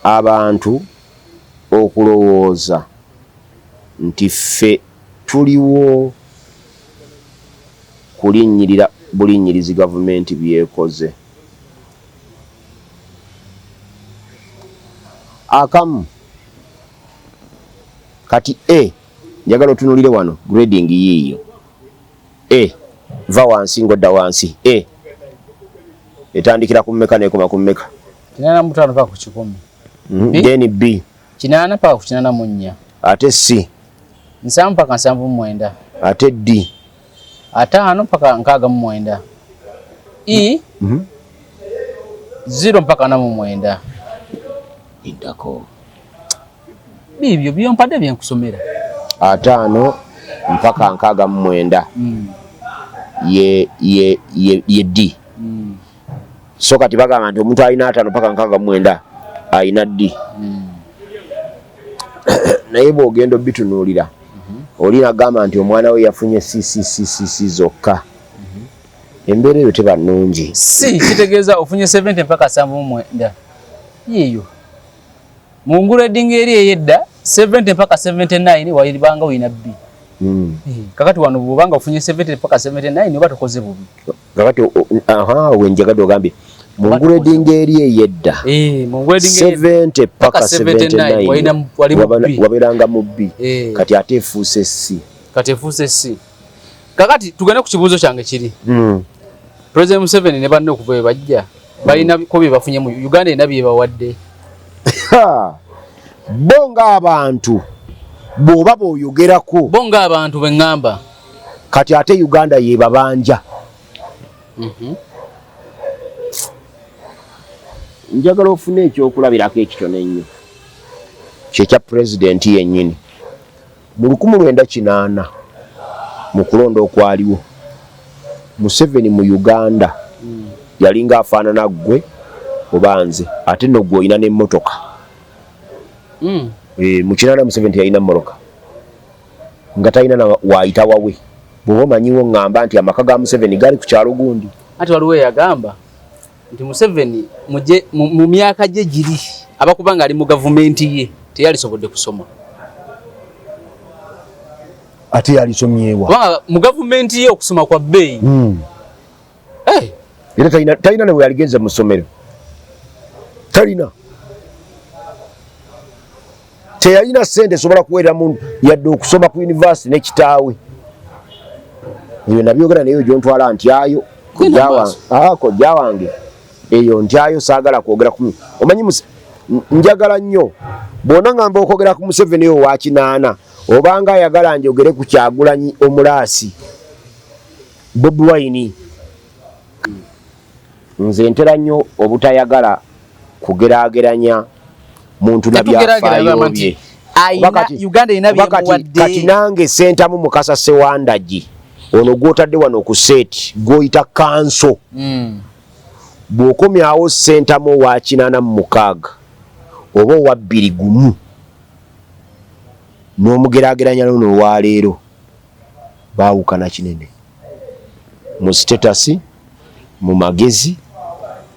abantu okulowooza nti ffe tuliwo kulinnyirira bulinnyirizi gavumenti byekoze. Akamu kati A, njagala otunulire wano grading yiiyo. A, va wansi ng'odda wansi, A etandikira ku mmeka nekoma ku mmeka? 85 paka ku 100. B? Then B? 80 paka ku 84. Ate C? 70 paka 79. Ate D? 50 paka 69. E, 0 mpaka 49. Iddako. Bibyo byompadde byenkusomera. 50 mpaka 69. Ye D. So kati bagamba nti omuntu alina 50 paka 69 alina D. Naye bw'ogenda obitunuulira, oli nagamba nti omwana we yafunye cccccc zokka. Embeera eyo teba nnungi. Si kitegeeza ofunye 70 mpaka 79 yiiyo mu ngrading eri eyedda 70 mpaka 79 walibanga olina B. Kakati wano bwobanga ofunye 70 mpaka 79 oba tokoze bubi. Kakati aha, wenjagadde ogambye mu ngrading eri eyedda mu grading 70 paka 79 79 wali mu B. Wabeeranga mu B. Kati ate efuuse C. Kati efuuse C. Kakati tugende ku kibuuzo kyange kiri. President Museveni ne banne okuva we bajja balina ko bye bafunye mu Uganda, erina bye bawadde. Bo ng'abantu bw'oba bw'oyogerako, bo ng'abantu bwe ŋŋamba. Kati ate Uganda yebabanja. Njagala ofune ekyokulabirako ekitono ennyo kyekya pulezidenti yennyini mu 1980 mu kulonda okwaliwo. Museveni mu Uganda yalinga afaanana ggwe oba nze, ate nno gwe olina n'emmotoka. Mu 80 Museveni teyalina mmotoka, nga talina na waayita wawe. Bw'oba omanyiwo ŋŋamba nti amaka ga Museveni gali ku kyalo gundi. Anti waliwo eyagamba nti Museveni mu myaka gye giri abakuba ng'ali mu gavumenti ye teyalisobodde kusoma. Ate yalisomyewa? Kubanga mu gavumenti ye okusoma kwa bbeeyi. Era talina ne bwe yaligenze mu ssomero, talina, teyalina ssente esobola kuweerera muntu yadde okusoma ku university ne kitaawe. Ebyo nabyogera, naye gyontwala ntyayo. Genda maaso. Kojja wange, eyo ntyayo, saagala kwogera ku omanyi njagala nnyo bw'ona ngamba okwogera ku Museveni oyo wa 80, obanga ayagala njogere ku Kyagulanyi omulaasi Bobi Wine. Nze ntera nnyo obutayagala kugeraageranya muntu na Tetugeraageranya byafaayo nti bye. Ayina Oba kati- Uganda erina oba kati, byemuwadde. kati nange Sentamu Mukasa Sewandagi ono gw'otadde wano ku set gw'oyita kanso, bw'okomyawo Sentamu owa 86 oba owa 21 n'omugeraageranya nono owaleero, baawukana kinene mu status, mu magezi,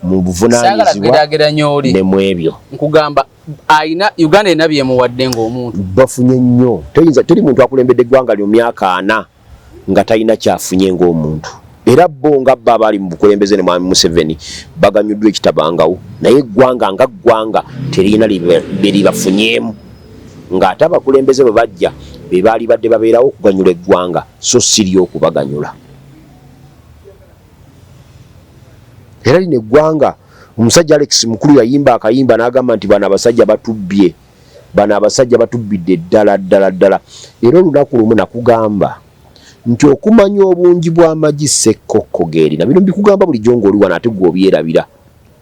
mu Saagala buvunaanyizibwa kugeraageranya oli. ne mu ebyo. Nkugamba ayina Uganda erina byemuwadde ng'omuntu. Bafunye nnyo. Toyinza, teri muntu akulembedde eggwanga lyo myaka 40 nga talina kyafunye ng'omuntu. Era bo nga bo abaali mu bukulembeze ne mwami Museveni baganyuddwa ekitabangawo, naye eggwanga nga ggwanga teriyina bye libafunyeemu, ng'ate abakulembeze bwe bajja be baali badde babeerawo okuganyula eggwanga, so si ly'okubaganyula. Era lino eggwanga, omusajja Alex Mukulu yayimba akayimba n'agamba nti bano abasajja batubbye, bano abasajja batubbidde ddala ddala ddala. Era olunaku lumu nakugamba nti okumanya obungi bw'amagi ssekkokko geerina, bino mbikugamba bulijjo ng'oli wano ate gwe obyerabira,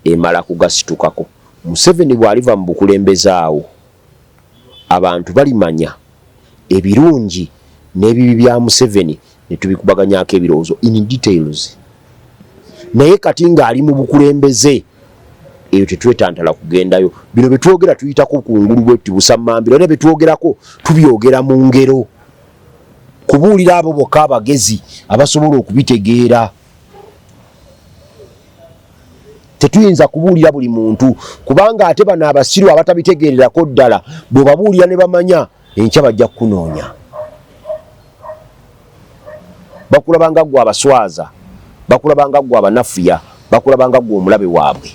emala kugasitukako. Museveni bw'aliva mu bukulembeze awo, abantu balimanya ebirungi n'ebibi bya Museveni ne tubikubaganyaako ebirowoozo in details. Naye kati ng'ali mu bukulembeze, eyo tetwetantala kugendayo. Bino bye twogera tuyitako kungulu bwe tuti busammambiro, era bye twogerako tubyogera mu ngero kubuulira abo bokka abagezi abasobola okubitegeera. Tetuyinza kubuulira buli muntu, kubanga ate bano abasiru abatabitegeererako ddala bw'obabuulira ne bamanya, enkya bajja kukunoonya. Bakulaba nga ggwe abaswaza, bakulaba nga ggwe abanafuya, bakulaba nga ggwe omulabe waabwe.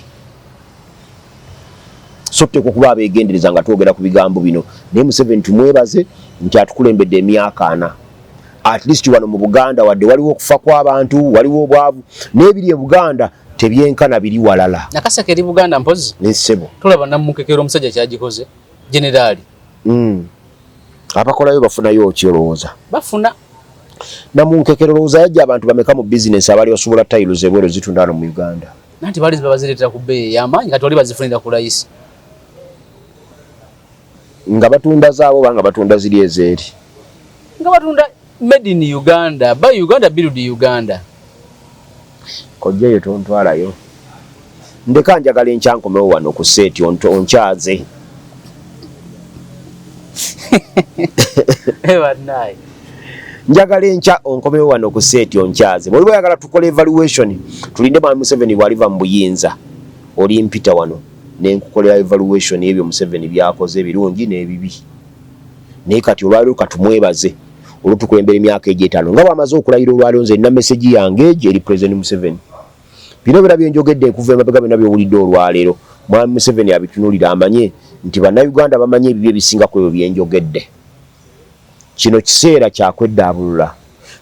So tuteekwa okuba abeegendereza nga twogera ku bigambo bino. Naye Museveni tumwebaze nti atukulembedde emyaka 40. At least wano mu Buganda wadde waliwo okufa kw'abantu, waliwo obwavu, n'ebiri e Buganda tebyenkana biri walala. Nakaseke eri Buganda mpozi. Ne ssebo. Tolaba namukekera omusajja kyagikoze generaali. Abakolayo bafunayo ki olowooza? Bafuna. Namunkekero olowooza yajja abantu bameka mu bizinesi abali basobola tiles ebweru zitunda wano mu Uganda? Nanti baali bazireetera ku bbeeyi ey'amaanyi, kati wali bazifunira ku layisi. Nga batunda zaabo oba nga batunda ziri ezeeri? Nga batunda made in Uganda, buy Uganda, build Uganda. Kojja eyo tontwalayo. Ndeka, njagala enkya nkomewo wano ku set onkyaze. Bannaaye. Njagala enkya onkomewo wano ku set onkyaze. Bw'oliba oyagala tukola evaluation, tulinde Mwami Museveni bw'aliva mu buyinza, olimpita wano ne nkukolera evaluation y'ebyo Museveni by'akoze ebirungi n'ebibi. Naye kati olwaleero katumwebaze olw'otukulembera emyaka egyo etaano nga bw'amaze okulayira. Olwaleero nze nina message yange egyo eri President Museveni. Bino byonna bye njogedde okuva emabega, byonna by'owulidde olwaleero, Mwami Museveni abitunuulire, amanye nti Bannayuganda bamanyi ebibi ebisinga ku ebyo bye njogedde. Kino kiseera kya kweddaabulula,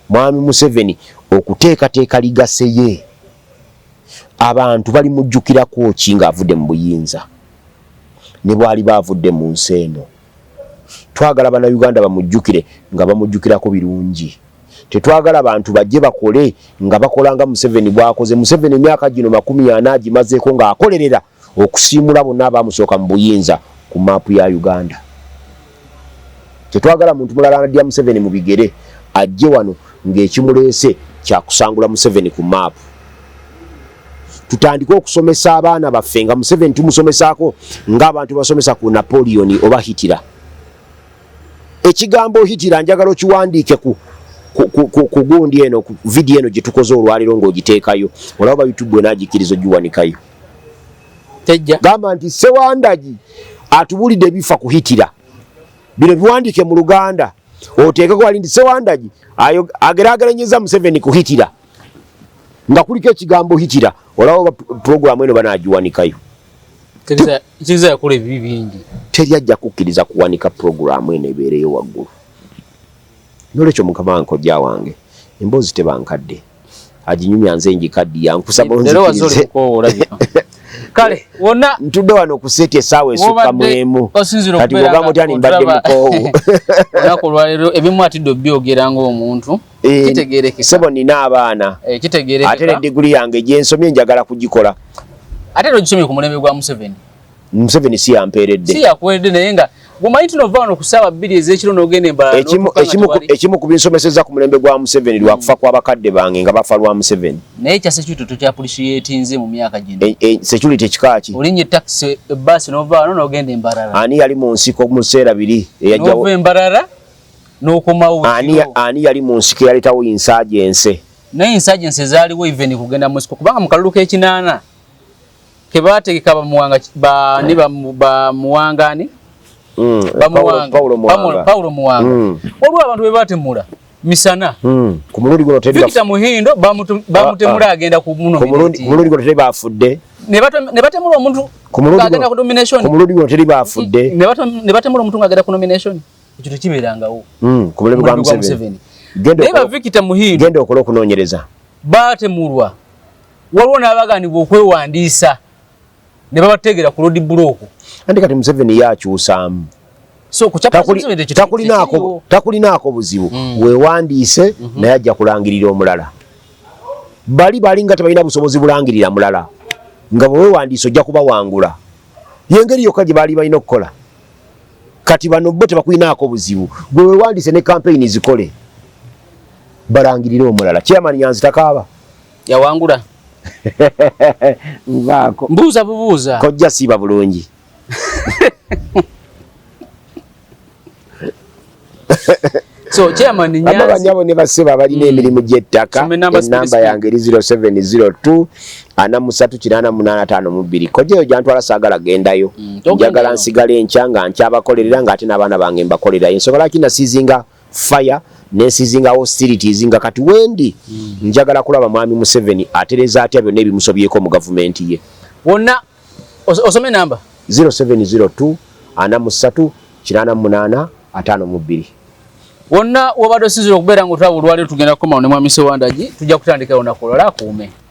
Mwami Museveni okuteekateeka legacy ye. Abantu balimujjukirako ki ng'avudde mu buyinza ne bw'aliba avudde mu nsi eno? Twagala Bannayuganda bamujjukire nga bamujjukirako birungi. Tetwagala bantu bajje bakole nga bakola nga Museveni bw'akoze. Museveni emyaka gino 40 agimazeeko ng'akolerera okusiimula bonna abaamusooka mu buyinza ku maapu ya Uganda. Tetwagala muntu mulala anaddira Museveni mu bigere ajje wano ng'ekimuleese kyakusangula Museveni ku maapu. Tutandike okusomesa abaana baffe nga Museveni tumusomesaako ng'abantu basomesa ku Napoleon oba Hitler. Ekigambo Hitler njagala okiwandiike ku gundi eno, ku vidiyo eno gye tukoze olwaleero ng'ogiteekayo, olaba YouTube enaagikiriza ogiwanikayo. Tejja. Gamba nti Sewandagi atubulidde ebifa ku Hitler. Bino biwandiike mu Luganda oteekeko wali nti Sewandagi ageraageranyizza Museveni ku Hitler nga kuliko ekigambo Hitler. Olaba puroguramu eno banaagiwanikayo. Kiriza yakola ebibi bingi. Teri ajja kukkiriza kuwanika puroguramu eno ebeereyo waggulu. Nolwekyo mukama nkojja wange, emboozi teba nkadde, aginyumya nze njikaddiya, nkusaba onzikirize. Kale wonna ntudde wano ku set essaawa esukka mu emu, kati bw'ogamba otya ni mbadde mukoowu. Olunaku olwaleero ebimu atidde obyogera ng'omuntu. Kitegeerekeka. Sebo, nina abaana. Kitegeerekeka. Ate ne diguli yange gyensomye njagala kugikola. Ate era ogisomye ku mulembe gwa Museveni. Museveni si yampeeredde. Si yakuweredde, naye nga bw'omanyi nti nova wano ku ssaawa 2 ez'ekiro n'ogenda embalala. Ekimu ku binsomeseza ku mulembe gwa Museveni lwakufa kw'abakadde bange nga bafa lwa Museveni. Naye ekya security tokyappreciatinze mu myaka gino. Security ekika ki? Olinnya taxi, ebbaasi, n'ova wano n'ogenda embalala. Ani yali mu nsiko mu biseera biri eyajjawo? N'ova embalala n'okomawo. Ani yali mu nsiko eyaleetawo insurgency? Naye insurgency zaaliwo even kugenda mu nsiko, kubanga mu kalulu k'ekinaana kebategeka bamuwanga bani, bamuwanga ani? Bamuwanga. Paulo Muwanga. Paulo Muwanga. Waliwo abantu be batemula misana. Ku mulundi guno teri Victor Muhindo bamutemula agenda ku muno. Ku mulundi guno teri bafudde. Ne batemula omuntu ng'agenda ku nomination. Ku mulundi guno teri bafudde. Ne batemula omuntu ng'agenda ku nomination. Ekyo tekibeerangawo. Ku mulembe gwa Museveni. Naye ba Victor Muhindo genda okole okunoonyereza. Batemulwa. Waliwo n'abaganibwa okwewandiisa ne babategera ku road block. Anti kati Museveni yakyusaamu. So ku Takulinaako buzibu. Weewandiise, naye ajja kulangirira omulala. Bali balinga tebalina busobozi bulangirira mulala, nga bwe weewandiise ojja kubawangula. Yengeri yokka gye baali balina okukola. Kati bano bo tebakulinaako buzibu, gwe weewandiise ne campaign zikole, balangirire omulala. Chairman Nyanzi takaaba. Yawangula. Nvaako. Mbuuza bubuuza. Kojja siiba bulungi. So chairman Nyanzi, banyabo ne basebo abalina emirimu gy'ettaka, enamba yange eri 0702 43 8852. Kojja eyo gyantwala saagala gendayo. Njagala nsigale enkya nga nkyabakolerera, ng'ate n'abaana bange mbakolera. Ensonga lwaki nasiizinga fire nensiizinga hostilities nga kati wendi, njagala kulaba Mwami Museveni atereza atya byonna ebimusobyeko mu gavumenti ye. Wonna osome namba. 0702 43 88 52. Wonna wobadde osinzira okubeera nga otulaba olwaleero, tugenda kukomawo ne Mwami Sewandagi. Tujja kutandika olunaku olwala. Akuume.